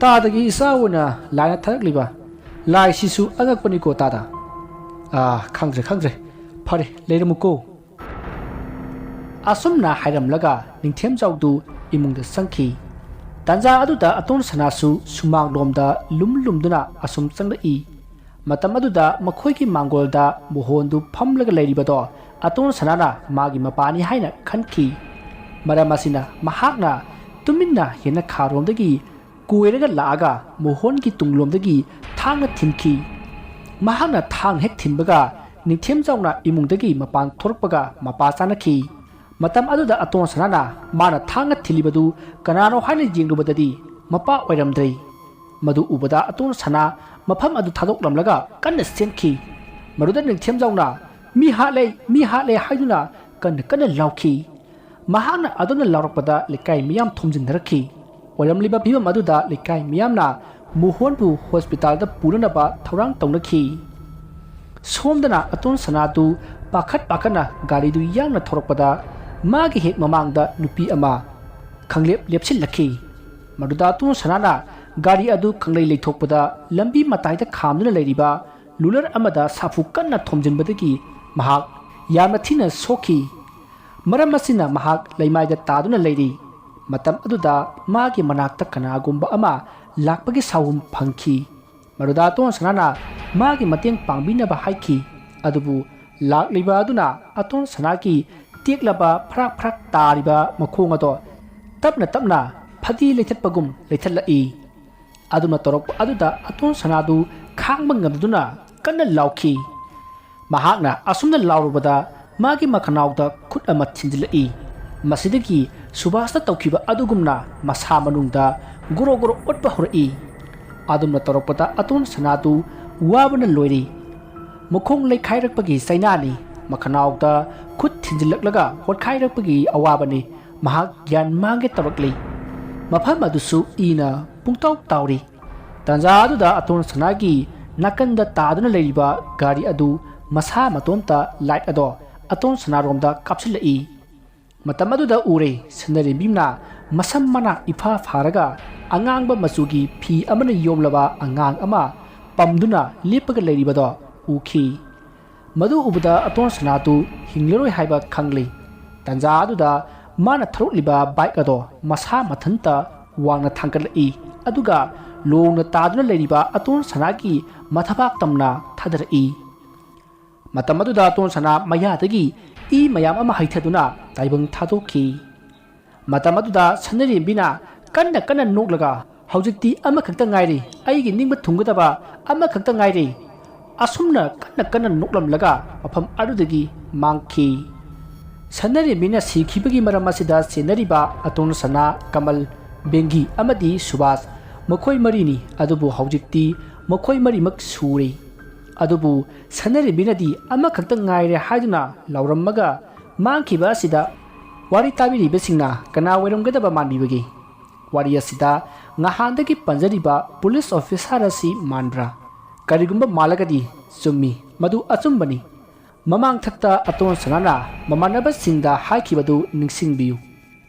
ꯇꯥꯗꯒꯤ ꯏꯆꯥ ꯑꯣꯏꯅ ꯂꯥꯏꯅ ꯊꯥꯔꯛꯂꯤꯕ? ꯂꯥꯏꯁꯤꯁꯨ ꯑꯉꯛꯄꯅꯤꯀꯣ ꯇꯥꯗ꯫ "ꯑꯥ, ꯈꯪꯗ꯭ꯔꯦ, ꯈꯪꯗ꯭ꯔꯦ꯫ ꯐꯔꯦ, ꯂꯩꯔꯝꯃꯨꯀꯣ"꯫ ꯑꯁꯨꯝꯅ ꯍꯥꯏꯔꯝꯂꯒ ꯅꯤꯡꯊꯦꯝꯖꯥꯎꯗꯨ ꯏꯃꯨꯡꯗ ꯆꯪꯈꯤ꯫ ꯇꯥꯟꯖꯥ ꯑꯗꯨꯗ ꯑꯇꯣꯟ ꯁꯅꯥꯁꯨ ꯁꯨꯃꯥꯡꯂꯣꯝꯗ ꯂꯨꯝ ꯂꯨꯝꯗꯨꯅ ꯑꯁꯨꯝ ꯆꯪꯂꯛꯏ꯫ ꯃꯇꯝ ꯑꯗꯨꯗ ꯃꯈꯣꯏꯒꯤ ꯃꯥꯡꯒꯣꯜꯗ ꯃꯣꯍꯣꯟꯗꯨ ꯐꯝꯂꯒ ꯂꯩꯔꯤꯕꯗꯣ ꯑꯇꯣꯟ ꯁꯅꯥꯅ ꯃꯥꯒꯤ ꯃꯄꯥꯅꯤ ꯍꯥꯏꯅ ꯈꯟꯈꯤ꯫ ꯃꯔꯝ ꯑꯁꯤꯅ ꯃꯍꯥꯛꯅ ꯇꯨꯃꯤꯟꯅ ꯌꯦꯅꯈꯥꯔꯣꯝꯗꯒꯤ ꯀꯣꯏꯔꯒ ꯂꯥꯛꯑꯒ ꯃꯣꯍꯣꯟꯒꯤ ꯇꯨꯡꯂꯣꯝꯗꯒꯤ ꯊꯥꯡꯅ ꯊꯤꯟꯈꯤ꯫ ꯃꯍꯥꯛꯅ ꯊꯥꯡ ꯍꯦꯛ ꯊꯤꯟꯕꯒ ꯅꯤꯡꯊꯦꯝꯖꯥꯎꯅ ꯏꯃꯨꯡꯗꯒꯤ ꯃꯄꯥꯟ ꯊꯣꯔꯛꯄꯒ ꯃꯄꯥ ꯆꯥꯅꯈꯤ꯫ ꯃꯇꯝ ꯑꯗꯨꯗ ꯑꯇꯣꯟ ꯁꯅꯥꯅ ꯃꯥꯅ ꯊꯥꯡꯅ ꯊꯤꯜꯂꯤꯕꯗꯨ ꯀꯅꯥꯅꯣ ꯍꯥꯏꯅ ꯌꯦꯡꯂꯨꯕꯗꯗꯤ ꯃꯄꯥ ꯑꯣꯏꯔꯝꯗ꯭ꯔꯦ꯫ ꯃꯗꯨ ꯎꯕꯗ ꯑꯇꯣꯟ ꯁꯅꯥ ꯃꯐꯝ ꯑꯗꯨ ꯊꯥꯗꯣꯛꯂꯝꯂꯒ ꯀꯟꯅ ꯆꯦꯟꯈꯤ꯫ ꯃꯗꯨꯗ ꯅꯤꯡꯊꯦꯝꯖꯥꯎꯅ, "ꯃꯤ ꯍꯥꯠꯂꯦ, ꯃꯤ ꯍꯥꯠꯂꯦ" ꯍꯥꯏꯗꯨꯅ ꯀꯟꯅ ꯀꯟꯅ ꯂꯥꯎꯈꯤ꯫ ꯃꯍꯥꯛꯅ ꯑꯗꯨꯅ ꯂꯥꯎꯔꯛꯄꯗ ꯂꯩꯀꯥꯏ ꯃꯤꯌꯥꯝ ꯊꯣꯝꯖꯤꯟꯅꯔꯛꯈꯤ꯫ ꯑꯣꯏꯔꯝꯂꯤꯕ ꯐꯤꯕꯝ ꯑꯗꯨꯗ ꯂꯩꯀꯥꯏ ꯃꯤꯌꯥꯝꯅ ꯃꯣꯍꯣꯟꯕꯨ ꯍꯣꯁꯄꯤꯇꯥꯜꯗ ꯄꯨꯅꯅꯕ ꯊꯧꯔꯥꯡ ꯇꯧꯅꯈꯤ꯫ ꯁꯣꯝꯗꯅ ꯑꯇꯣꯟ ꯁꯅꯥꯗꯨ ꯄꯥꯈꯠ ꯄꯥꯈꯠꯅ ꯒꯥꯔꯤꯗꯨ ꯌꯥꯡꯅ ꯊꯧꯔꯛꯄꯗ ꯃꯥꯒꯤ ꯍꯦꯛ ꯃꯃꯥꯡꯗ ꯅꯨꯄꯤ ꯑꯃ ꯈꯪꯂꯦꯞ ꯂꯦꯞꯁꯤꯜꯂꯛꯈꯤ꯫ ꯃꯗꯨꯗ ꯑꯇꯣꯟ ꯁꯅꯥꯅ ꯒꯥꯔꯤ ꯑꯗꯨ ꯈꯪꯂꯩ ꯂꯩꯊꯣꯛꯄꯗ ꯂꯝꯕꯤ ꯃꯇꯥꯏꯗ ꯈꯥꯝꯗꯨꯅ ꯂꯩꯔꯤꯕ ꯂꯨꯂꯔ ꯑꯃꯗ ꯁꯥꯐꯨ ꯀꯟꯅ ꯊꯣꯝꯖꯤꯟꯕꯗꯒꯤ ꯃꯍꯥꯛ ꯌꯥꯝꯅ ꯊꯤꯅ ꯁꯣꯛꯈꯤ꯫ ꯃꯔꯝ ꯑꯁꯤꯅ ꯃꯍꯥꯛ ꯂꯩꯃꯥꯏꯗ ꯇꯥꯗꯨꯅ ꯂꯩꯔꯤ꯫ ꯃꯇꯝ ꯑꯗꯨꯗ ꯃꯥꯒꯤ ꯃꯅꯥꯛꯇ ꯀꯅꯥꯒꯨꯝꯕ ꯑꯃ ꯂꯥꯛꯄꯒꯤ ꯁꯥꯎꯍꯨꯝ ꯐꯪꯈꯤ꯫ ꯃꯗꯨꯗ ꯑꯇꯣꯟ ꯁꯅꯥꯅ ꯃꯥꯒꯤ ꯃꯇꯦꯡ ꯄꯥꯡꯕꯤꯅꯕ ꯍꯥꯏꯈꯤ꯫ ꯑꯗꯨꯕꯨ ꯂꯥꯛꯂꯤꯕ ꯑꯗꯨꯅ ꯑꯇꯣꯟ ꯁꯅꯥꯒꯤ ꯇꯦꯛꯂꯕ ꯐꯔꯥꯛ ꯐꯔꯥꯛ ꯇꯥꯔꯤꯕ ꯃꯈꯣꯡ ꯑꯗꯣ ꯇꯞꯅ ꯇꯞꯅ ꯐꯗꯤ ꯂꯩꯊꯠꯄꯒꯨꯝ ꯂꯩꯊꯠꯂꯛꯏ꯫ ꯑꯗꯨꯅ ꯇꯧꯔꯛꯄ ꯑꯗꯨꯗ ꯑꯇꯣꯟ ꯁꯅꯥꯗꯨ ꯈꯥꯡꯕ ꯉꯝꯗꯨꯅ ꯀꯟꯅ ꯂꯥꯎꯈꯤ꯫ ꯃꯍꯥꯛꯅ ꯑꯁꯨꯝꯅ ꯂꯥꯎꯔꯨꯕꯗ ꯃꯥꯒꯤ ꯃꯈꯅꯥꯎꯗ ꯈꯨꯠ ꯑꯃ ꯊꯤꯟꯖꯤꯜꯂꯛꯏ꯫ ꯃꯁꯤꯗꯒꯤ ꯁꯨꯕꯥꯁꯇ ꯇꯧꯈꯤꯕ ꯑꯗꯨꯒꯨꯝꯅ ꯃꯁꯥ ꯃꯅꯨꯡꯗ ꯒꯣꯔꯣ ꯒꯣꯔꯣ ꯑꯣꯠꯄ ꯍꯧꯔꯛꯏ꯫ ꯑꯗꯨꯝꯅ ꯇꯧꯔꯛꯄꯗ ꯑꯇꯣꯟ ꯁꯅꯥꯗꯨ ꯋꯥꯕꯅ ꯂꯣꯏꯔꯤ꯫ ꯃꯈꯣꯡ ꯂꯩꯈꯥꯏꯔꯛꯄꯒꯤ ꯆꯩꯅꯥꯅꯤ, ꯃꯈꯅꯥꯎꯗ ꯈꯨꯠ ꯊꯤꯟꯖꯤꯜꯂꯛꯂꯒ ꯍꯣꯠꯈꯥꯏꯔꯛꯄꯒꯤ ꯑꯋꯥꯕꯅꯤ꯫ ꯃꯍꯥꯛ ꯒ꯭ꯌꯥꯟ ꯃꯥꯡꯒꯦ ꯇꯧꯔꯛꯂꯤ꯫ ꯃꯐꯝ ꯑꯗꯨꯁꯨ ꯏꯅ ꯄꯨꯡꯇꯥꯎ ꯇꯥꯎꯔꯤ꯫ ꯇꯥꯟꯖꯥ ꯑꯗꯨꯗ ꯑꯇꯣꯟ ꯁꯅꯥꯒꯤ ꯅꯥꯀꯟꯗ ꯇꯥꯗꯨꯅ ꯂꯩꯔꯤꯕ ꯒꯥꯔꯤ ꯑꯗꯨ ꯃꯁꯥ ꯃꯇꯣꯝꯇ ꯂꯥꯏꯠ ꯑꯗꯣ ꯑꯇꯣꯟ ꯁꯅꯥꯔꯣꯝꯗ ꯀꯥꯞꯁꯤꯜꯂꯛꯏ꯫ ꯃꯇꯝ ꯑꯗꯨꯗ ꯎꯔꯦ, ꯁꯅꯔꯦꯝꯕꯤꯝꯅ ꯃꯁꯝ ꯃꯅꯥ ꯏꯐꯥ ꯐꯥꯔꯒ ꯑꯉꯥꯡꯕ ꯃꯆꯨꯒꯤ ꯐꯤ ꯑꯃꯅ ꯌꯣꯝꯂꯕ ꯑꯉꯥꯡ ꯑꯃ ꯄꯝꯗꯨꯅ ꯂꯦꯞꯄꯒ ꯂꯩꯔꯤꯕꯗꯣ ꯎꯈꯤ꯫ ꯃꯗꯨ ꯎꯕꯗ ꯑꯇꯣꯟ ꯁꯅꯥꯗꯨ ꯍꯤꯡꯂꯔꯣꯏ ꯍꯥꯏꯕ ꯈꯪꯂꯤ꯫ ꯇꯥꯟꯖꯥ ꯑꯗꯨꯗ ꯃꯥꯅ ꯊꯧꯔꯛꯂꯤꯕ ꯕꯥꯏꯛ ꯑꯗꯣ ꯃꯁꯥ ꯃꯊꯟꯇ ꯋꯥꯡꯅ ꯊꯥꯡꯒꯠꯂꯛꯏ, ꯑꯗꯨꯒ ꯂꯣꯡꯅ ꯇꯥꯗꯨꯅ ꯂꯩꯔꯤꯕ ꯑꯇꯣꯟ ꯁꯅꯥꯒꯤ ꯃꯊꯕꯥꯛ ꯇꯝꯅ ꯊꯥꯗꯔꯛꯏ꯫ ꯃꯇꯝ ꯑꯗꯨꯗ ꯑꯇꯣꯟ ꯁꯅꯥ ꯃꯌꯥꯗꯒꯤ ꯏ ꯃꯌꯥꯝ ꯑꯃ ꯍꯩꯊꯗꯨꯅ ꯇꯥꯏꯕꯪ ꯊꯥꯗꯣꯛꯈꯤ꯫ ꯃꯇꯝ ꯑꯗꯨꯗ ꯁꯅꯔꯦꯝꯕꯤꯅ ꯀꯟꯅ ꯀꯟꯅ ꯅꯣꯛꯂꯒ, "ꯍꯧꯖꯤꯛꯇꯤ ꯑꯃꯈꯛꯇ ꯉꯥꯏꯔꯦ, ꯑꯩꯒꯤ ꯅꯤꯡꯕ ꯊꯨꯡꯒꯗꯕ ꯑꯃꯈꯛꯇ ꯉꯥꯏꯔꯦ," ꯑꯁꯨꯝꯅ ꯀꯟꯅ ꯀꯟꯅ ꯅꯣꯛꯂꯝꯂꯒ ꯃꯐꯝ ꯑꯗꯨꯗꯒꯤ ꯃꯥꯡꯈꯤ꯫ ꯁꯅꯔꯦꯝꯕꯤꯅ ꯁꯤꯈꯤꯕꯒꯤ ꯃꯔꯝ ꯑꯁꯤꯗ ꯆꯦꯟꯅꯔꯤꯕ ꯑꯇꯣꯟ ꯁꯅꯥ, ꯀꯃꯜ, ꯕꯦꯡꯒꯤ ꯑꯃꯗꯤ ꯁꯨꯕꯥꯁ, ꯃꯈꯣꯏ ꯃꯔꯤꯅꯤ꯫ ꯑꯗꯨꯕꯨ ꯍꯧꯖꯤꯛꯇꯤ ꯃꯈꯣꯏ ꯃꯔꯤꯃꯛ ꯁꯨꯔꯦ꯫ ꯑꯗꯨꯕꯨ ꯁꯅꯔꯦꯝꯕꯤꯅꯗꯤ ꯑꯃꯈꯛꯇ ꯉꯥꯏꯔꯦ ꯍꯥꯏꯗꯨꯅ ꯂꯥꯎꯔꯝꯃꯒ ꯃꯥꯡꯈꯤꯕ ꯑꯁꯤꯗ ꯋꯥꯔꯤ ꯇꯥꯕꯤꯔꯤꯕꯁꯤꯡꯅ ꯀꯅꯥ ꯑꯣꯏꯔꯝꯒꯗꯕ ꯃꯥꯟꯕꯤꯕꯒꯦ? ꯋꯥꯔꯤ ꯑꯁꯤꯗ ꯉꯍꯥꯟꯗꯒꯤ ꯄꯟꯖꯔꯤꯕ ꯄꯨꯂꯤꯁ ꯑꯣꯐꯤꯁꯥꯔ ꯑꯁꯤ ꯃꯥꯟꯕ꯭ꯔꯥ? ꯀꯔꯤꯒꯨꯝꯕ ꯃꯥꯜꯂꯒꯗꯤ ꯆꯨꯝꯃꯤ, ꯃꯗꯨ ꯑꯆꯨꯝꯕꯅꯤ꯫ ꯃꯃꯥꯡꯊꯛꯇ ꯑꯇꯣꯟ ꯁꯅꯥꯅ ꯃꯃꯥꯟꯅꯕꯁꯤꯡꯗ ꯍꯥꯏꯈꯤꯕꯗꯨ ꯅꯤꯡꯁꯤꯡꯕꯤꯌꯨ꯫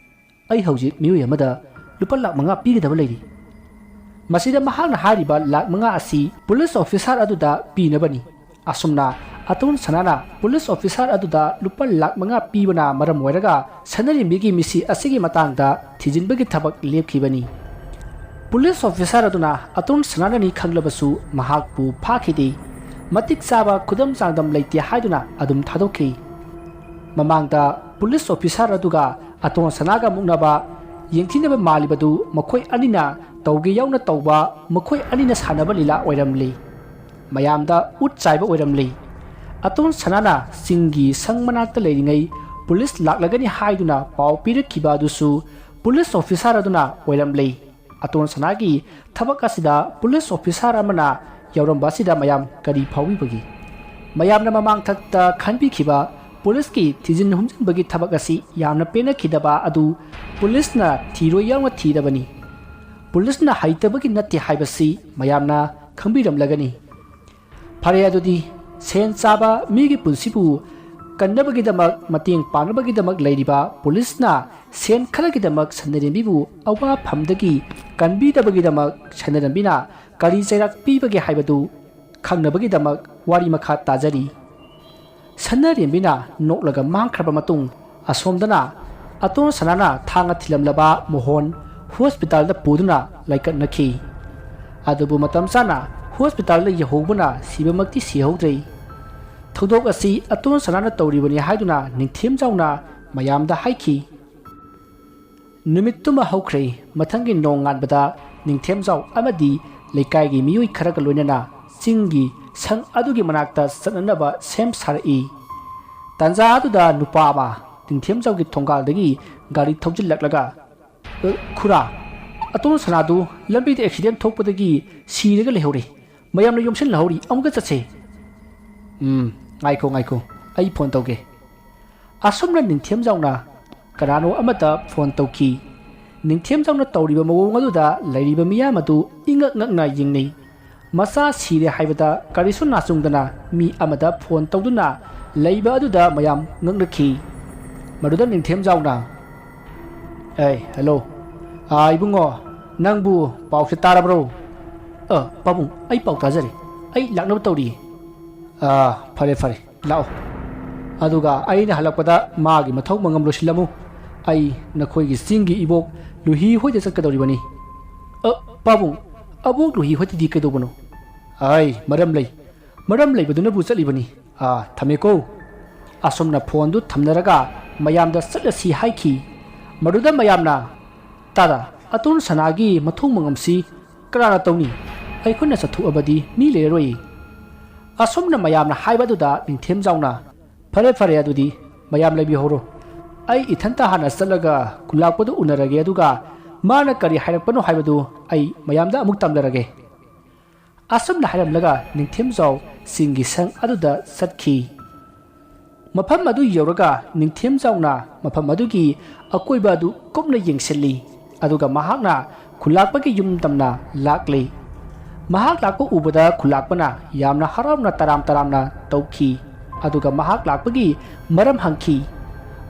"ꯑꯩ ꯍꯧꯖꯤꯛ ꯃꯤꯑꯣꯏ ꯑꯃꯗ ꯂꯨꯄꯥ ꯂꯥꯈ ꯃꯉꯥ ꯄꯤꯒꯗꯕ ꯂꯩꯔꯤ꯫ ꯃꯁꯤꯗ ꯃꯍꯥꯛꯅ ꯍꯥꯏꯔꯤꯕ ꯂꯥꯛ ꯃꯉꯥ ꯑꯁꯤ ꯄꯨꯂꯤꯁ ꯑꯣꯐꯤꯁꯥꯔ ꯑꯗꯨꯗ ꯄꯤꯅꯕꯅꯤ꯫ ꯑꯁꯨꯝꯅ ꯑꯇꯣꯟ ꯁꯅꯥꯅ ꯄꯨꯂꯤꯁ ꯑꯣꯐꯤꯁꯥꯔ ꯑꯗꯨꯗ ꯂꯨꯄꯥ ꯂꯥꯛ ꯃꯉꯥ ꯄꯤꯕꯅ ꯃꯔꯝ ꯑꯣꯏꯔꯒ ꯁꯅꯔꯦꯝꯕꯤꯒꯤ ꯃꯤꯁꯤ ꯑꯁꯤꯒꯤ ꯃꯇꯥꯡꯗ ꯊꯤꯖꯤꯟꯕꯒꯤ ꯊꯕꯛ ꯂꯦꯞꯈꯤꯕꯅꯤ꯫ ꯄꯨꯂꯤꯁ ꯑꯣꯐꯤꯁꯥꯔ ꯑꯗꯨꯅ ꯑꯇꯣꯟ ꯁꯅꯥꯅꯅꯤ ꯈꯪꯂꯕꯁꯨ ꯃꯍꯥꯛꯄꯨ ꯐꯥꯈꯤꯗꯦ꯫ ꯃꯇꯤꯛ ꯆꯥꯕ ꯈꯨꯗꯝ ꯆꯥꯡꯗꯝ ꯂꯩꯇꯦ ꯍꯥꯏꯗꯨꯅ ꯑꯗꯨꯝ ꯊꯥꯗꯣꯛꯈꯤ꯫ ꯃꯃꯥꯡꯗ ꯄꯨꯂꯤꯁ ꯑꯣꯐꯤꯁꯥꯔ ꯑꯗꯨꯒ ꯑꯇꯣꯟ ꯁꯅꯥꯒ ꯃꯨꯛꯅꯕ, ꯌꯦꯡꯊꯤꯅꯕ ꯃꯥꯜꯂꯤꯕꯗꯨ ꯃꯈꯣꯏ ꯑꯅꯤꯅ ꯇꯧꯒꯦ ꯌꯥꯎꯅ ꯇꯧꯕ, ꯃꯈꯣꯏ ꯑꯅꯤꯅ ꯁꯥꯟꯅꯕ ꯂꯤꯂꯥ ꯑꯣꯏꯔꯝꯂꯤ꯫ ꯃꯌꯥꯝꯗ ꯎꯠ ꯆꯥꯏꯕ ꯑꯣꯏꯔꯝꯂꯤ꯫ ꯑꯇꯣꯟ ꯁꯅꯥꯅ ꯆꯤꯡꯒꯤ ꯁꯪ ꯃꯅꯥꯛꯇ ꯂꯩꯔꯤꯉꯩ ꯄꯨꯂꯤꯁ ꯂꯥꯛꯂꯒꯅꯤ ꯍꯥꯏꯗꯨꯅ ꯄꯥꯎ ꯄꯤꯔꯛꯈꯤꯕ ꯑꯗꯨꯁꯨ ꯄꯨꯂꯤꯁ ꯑꯣꯐꯤꯁꯥꯔ ꯑꯗꯨꯅ ꯑꯣꯏꯔꯝꯂꯤ꯫ ꯑꯇꯣꯟ ꯁꯅꯥꯒꯤ ꯊꯕꯛ ꯑꯁꯤꯗ ꯄꯨꯂꯤꯁ ꯑꯣꯐꯤꯁꯥꯔ ꯑꯃꯅ ꯌꯥꯎꯔꯝꯕ ꯑꯁꯤꯗ ꯃꯌꯥꯝ ꯀꯔꯤ ꯐꯥꯎꯕꯤꯕꯒꯦ? ꯃꯌꯥꯝꯅ ꯃꯃꯥꯡꯊꯛꯇ ꯈꯟꯕꯤꯈꯤꯕ ꯄꯨꯂꯤꯁꯀꯤ ꯊꯤꯖꯤꯟ ꯍꯨꯝꯖꯤꯟꯕꯒꯤ ꯊꯕꯛ ꯑꯁꯤ ꯌꯥꯝꯅ ꯄꯦꯟꯅꯈꯤꯗꯕ ꯑꯗꯨ ꯄꯨꯂꯤꯁꯅ ꯊꯤꯔꯣꯏ ꯌꯥꯎꯅ ꯊꯤꯔꯕꯅꯤ꯫ ꯄꯨꯂꯤꯁꯅ ꯍꯩꯇꯕꯒꯤ ꯅꯠꯇꯦ ꯍꯥꯏꯕꯁꯤ ꯃꯌꯥꯝꯅ ꯈꯪꯕꯤꯔꯝꯂꯒꯅꯤ꯫ ꯐꯔꯦ, ꯑꯗꯨꯗꯤ ꯁꯦꯟ ꯆꯥꯕ ꯃꯤꯒꯤ ꯄꯨꯟꯁꯤꯕꯨ ꯀꯟꯅꯕꯒꯤꯗꯃꯛ, ꯃꯇꯦꯡ ꯄꯥꯡꯅꯕꯒꯤꯗꯃꯛ ꯂꯩꯔꯤꯕ ꯄꯨꯂꯤꯁꯅ ꯁꯦꯟ ꯈꯔꯒꯤꯗꯃꯛ ꯁꯟꯅꯔꯦꯝꯕꯤꯕꯨ ꯑꯋꯥꯐꯝꯗꯒꯤ ꯀꯟꯕꯤꯗꯕꯒꯤꯗꯃꯛ ꯁꯟꯅꯔꯦꯝꯕꯤꯅ ꯀꯔꯤ ꯆꯩꯔꯥꯛ ꯄꯤꯕꯒꯦ ꯍꯥꯏꯕꯗꯨ ꯈꯪꯅꯕꯒꯤꯗꯃꯛ ꯋꯥꯔꯤ ꯃꯈꯥ ꯇꯥꯖꯔꯤ꯫ ꯁꯅꯥꯔꯦꯝꯕꯤꯅ ꯅꯣꯛꯂꯒ ꯃꯥꯡꯈ꯭ꯔꯕ ꯃꯇꯨꯡ, ꯑꯁꯣꯝꯗꯅ ꯑꯇꯣꯟ ꯁꯅꯥꯅ ꯊꯥꯡꯅ ꯊꯤꯜꯂꯝꯂꯕ ꯃꯣꯍꯣꯟ ꯍꯣꯁꯄꯤꯇꯥꯜꯗ ꯄꯨꯗꯨꯅ ꯂꯥꯏꯀꯠꯅꯈꯤ꯫ ꯑꯗꯨꯕꯨ ꯃꯇꯝ ꯆꯥꯅ ꯍꯣꯁꯄꯤꯇꯥꯜꯗ ꯌꯧꯍꯧꯕꯅ ꯁꯤꯕꯃꯛꯇꯤ ꯁꯤꯍꯧꯗ꯭ꯔꯦ꯫ ꯊꯧꯗꯣꯛ ꯑꯁꯤ ꯑꯇꯣꯟ ꯁꯅꯥꯅ ꯇꯧꯔꯤꯕꯅꯤ ꯍꯥꯏꯗꯨꯅ ꯅꯤꯡꯊꯦꯝꯖꯥꯎꯅ ꯃꯌꯥꯝꯗ ꯍꯥꯏꯈꯤ꯫ ꯅꯨꯃꯤꯠꯇꯨꯃ ꯍꯧꯈ꯭ꯔꯦ꯫ ꯃꯊꯪꯒꯤ ꯅꯣꯡꯉꯥꯟꯕꯗ ꯅꯤꯡꯊꯦꯝꯖꯥꯎ ꯑꯃꯗꯤ ꯂꯩꯀꯥꯏꯒꯤ ꯃꯤꯑꯣꯏ ꯈꯔꯒ ꯂꯣꯏꯅꯅ ꯆꯤꯡꯒꯤ ꯁꯪ ꯑꯗꯨꯒꯤ ꯃꯅꯥꯛꯇ ꯆꯠꯅꯅꯕ ꯁꯦꯝ ꯁꯥꯔꯛꯏ꯫ ꯇꯥꯟꯖꯥ ꯑꯗꯨꯗ ꯅꯨꯄꯥ ꯑꯃ ꯅꯤꯡꯊꯦꯝꯖꯥꯎꯒꯤ ꯊꯣꯡꯒꯥꯜꯗꯒꯤ ꯒꯥꯔꯤ ꯊꯧꯖꯤꯜꯂꯛꯂꯒ, "ꯑ, ꯈꯨꯔꯥ, ꯑꯇꯣꯟ ꯁꯅꯥꯗꯨ ꯂꯝꯕꯤꯗ ꯑꯦꯛꯁꯤꯗꯦꯟ ꯊꯣꯛꯄꯗꯒꯤ ꯁꯤꯔꯒ ꯂꯩꯍꯧꯔꯦ꯫ ꯃꯌꯥꯝꯅ ꯌꯣꯝꯁꯤꯟꯅꯍꯧꯔꯤ꯫ ꯑꯃꯨꯛꯇ ꯆꯠꯁꯦ꯫" "ꯎꯝ, ꯉꯥꯏꯈꯣ, ꯉꯥꯏꯈꯣ, ꯑꯩ ꯐꯣꯟ ꯇꯧꯒꯦ꯫" ꯑꯁꯨꯝꯅ ꯅꯤꯡꯊꯦꯝꯖꯥꯎꯅ ꯀꯅꯥꯅꯣ ꯑꯃꯗ ꯐꯣꯟ ꯇꯧꯈꯤ꯫ ꯅꯤꯡꯊꯦꯝꯖꯥꯎꯅ ꯇꯧꯔꯤꯕ ꯃꯑꯣꯡ ꯑꯗꯨꯗ ꯂꯩꯔꯤꯕ ꯃꯤꯌꯥꯝ ꯑꯗꯨ ꯏꯉꯛ ꯉꯛꯅ ꯌꯦꯡꯅꯩ꯫ ꯃꯆꯥ ꯁꯤꯔꯦ ꯍꯥꯏꯕꯗ ꯀꯔꯤꯁꯨ ꯅꯥꯆꯨꯡꯗꯅ ꯃꯤ ꯑꯃꯗ ꯐꯣꯟ ꯇꯧꯗꯨꯅ ꯂꯩꯕ ꯑꯗꯨꯗ ꯃꯌꯥꯝ ꯉꯛꯅꯈꯤ꯫ ꯃꯗꯨꯗ ꯅꯤꯡꯊꯦꯝꯖꯥꯎꯅ, "ꯑꯦ, ꯍꯦꯜꯂꯣ꯫ ꯑꯥ, ꯏꯕꯨꯡꯉꯣ, "ꯅꯪꯕꯨ ꯄꯥꯎꯁꯦ ꯇꯥꯔꯕ꯭ꯔꯣ?" "ꯑ, ꯄꯥꯕꯨꯡ, ꯑꯩ ꯄꯥꯎ ꯇꯥꯖꯔꯦ꯫ ꯑꯩ ꯂꯥꯛꯅꯕ ꯇꯧꯔꯤꯌꯦ꯫" "ꯑ, ꯐꯔꯦ, ꯐꯔꯦ, ꯂꯥꯛꯑꯣ꯫ ꯑꯗꯨꯒ ꯑꯩꯅ ꯍꯜꯂꯛꯄꯗ ꯃꯥꯒꯤ ꯃꯊꯧ ꯃꯉꯝ ꯂꯣꯏꯁꯤꯜꯂꯝꯃꯨ꯫ ꯑꯩ ꯅꯈꯣꯏꯒꯤ ꯆꯤꯡꯒꯤ ꯏꯕꯣꯛ ꯂꯨꯍꯤ ꯍꯣꯏꯗ ꯆꯠꯀꯗꯧꯔꯤꯕꯅꯤ꯫" "ꯑ, ꯄꯥꯕꯨꯡ, ꯑꯕꯣꯛ ꯂꯨꯍꯤ ꯍꯣꯏꯗꯗꯤ ꯀꯩꯗꯧꯕꯅꯣ?" "ꯑꯩ ꯃꯔꯝ ꯂꯩ꯫ ꯃꯔꯝ ꯂꯩꯕꯗꯨꯅꯕꯨ ꯆꯠꯂꯤꯕꯅꯤ꯫ ꯑꯥ, ꯊꯝꯃꯦꯀꯣ꯫" ꯑꯁꯨꯝꯅ ꯐꯣꯟꯗꯨ ꯊꯝꯅꯔꯒ ꯃꯌꯥꯝꯗ ꯆꯠꯂꯁꯤ ꯍꯥꯏꯈꯤ꯫ ꯃꯗꯨꯗ ꯃꯌꯥꯝꯅ, "ꯇꯥꯗ, ꯑꯇꯣꯟ ꯁꯅꯥꯒꯤ ꯃꯊꯧ ꯃꯉꯝꯁꯤ ꯀꯅꯥꯅ ꯇꯧꯅꯤ? ꯑꯩꯈꯣꯏꯅ ꯆꯠꯊꯣꯛꯑꯕꯗꯤ ꯃꯤ ꯂꯩꯔꯔꯣꯏ꯫" ꯑꯁꯨꯝꯅ ꯃꯌꯥꯝꯅ ꯍꯥꯏꯕ ꯑꯗꯨꯗ ꯅꯤꯡꯊꯦꯝꯖꯥꯎꯅ, "ꯐꯔꯦ, ꯐꯔꯦ, ꯑꯗꯨꯗꯤ ꯃꯌꯥꯝ ꯂꯩꯕꯤꯍꯧꯔꯣ꯫ ꯑꯩ ꯏꯊꯟꯇ ꯍꯥꯟꯅ ꯆꯠꯂꯒ ꯈꯨꯂꯥꯛꯄꯗꯨ ꯎꯅꯔꯒꯦ, ꯑꯗꯨꯒ ꯃꯥꯅ ꯀꯔꯤ ꯍꯥꯏꯔꯛꯄꯅꯣ ꯍꯥꯏꯕꯗꯨ ꯑꯩ ꯃꯌꯥꯝꯗ ꯑꯃꯨꯛ ꯇꯝꯂꯔꯒꯦ꯫" ꯑꯁꯨꯝꯅ ꯍꯥꯏꯔꯝꯂꯒ ꯅꯤꯡꯊꯦꯝꯖꯥꯎ ꯆꯤꯡꯒꯤ ꯁꯪ ꯑꯗꯨꯗ ꯆꯠꯈꯤ꯫ ꯃꯐꯝ ꯑꯗꯨ ꯌꯧꯔꯒ ꯅꯤꯡꯊꯦꯝꯖꯥꯎꯅ ꯃꯐꯝ ꯑꯗꯨꯒꯤ ꯑꯀꯣꯏꯕ ꯑꯗꯨ ꯀꯨꯞꯅ ꯌꯦꯡꯁꯤꯜꯂꯤ꯫ ꯑꯗꯨꯒ ꯃꯍꯥꯛꯅ ꯈꯨꯂꯥꯛꯄꯒꯤ ꯌꯨꯝ ꯇꯝꯅ ꯂꯥꯛꯂꯤ꯫ ꯃꯍꯥꯛ ꯂꯥꯛꯄ ꯎꯕꯗ ꯈꯨꯂꯥꯛꯄꯅ ꯌꯥꯝꯅ ꯍꯔꯥꯎꯅ ꯇꯔꯥꯝ ꯇꯔꯥꯝꯅ ꯇꯧꯈꯤ꯫ ꯑꯗꯨꯒ ꯃꯍꯥꯛ ꯂꯥꯛꯄꯒꯤ ꯃꯔꯝ ꯍꯪꯈꯤ꯫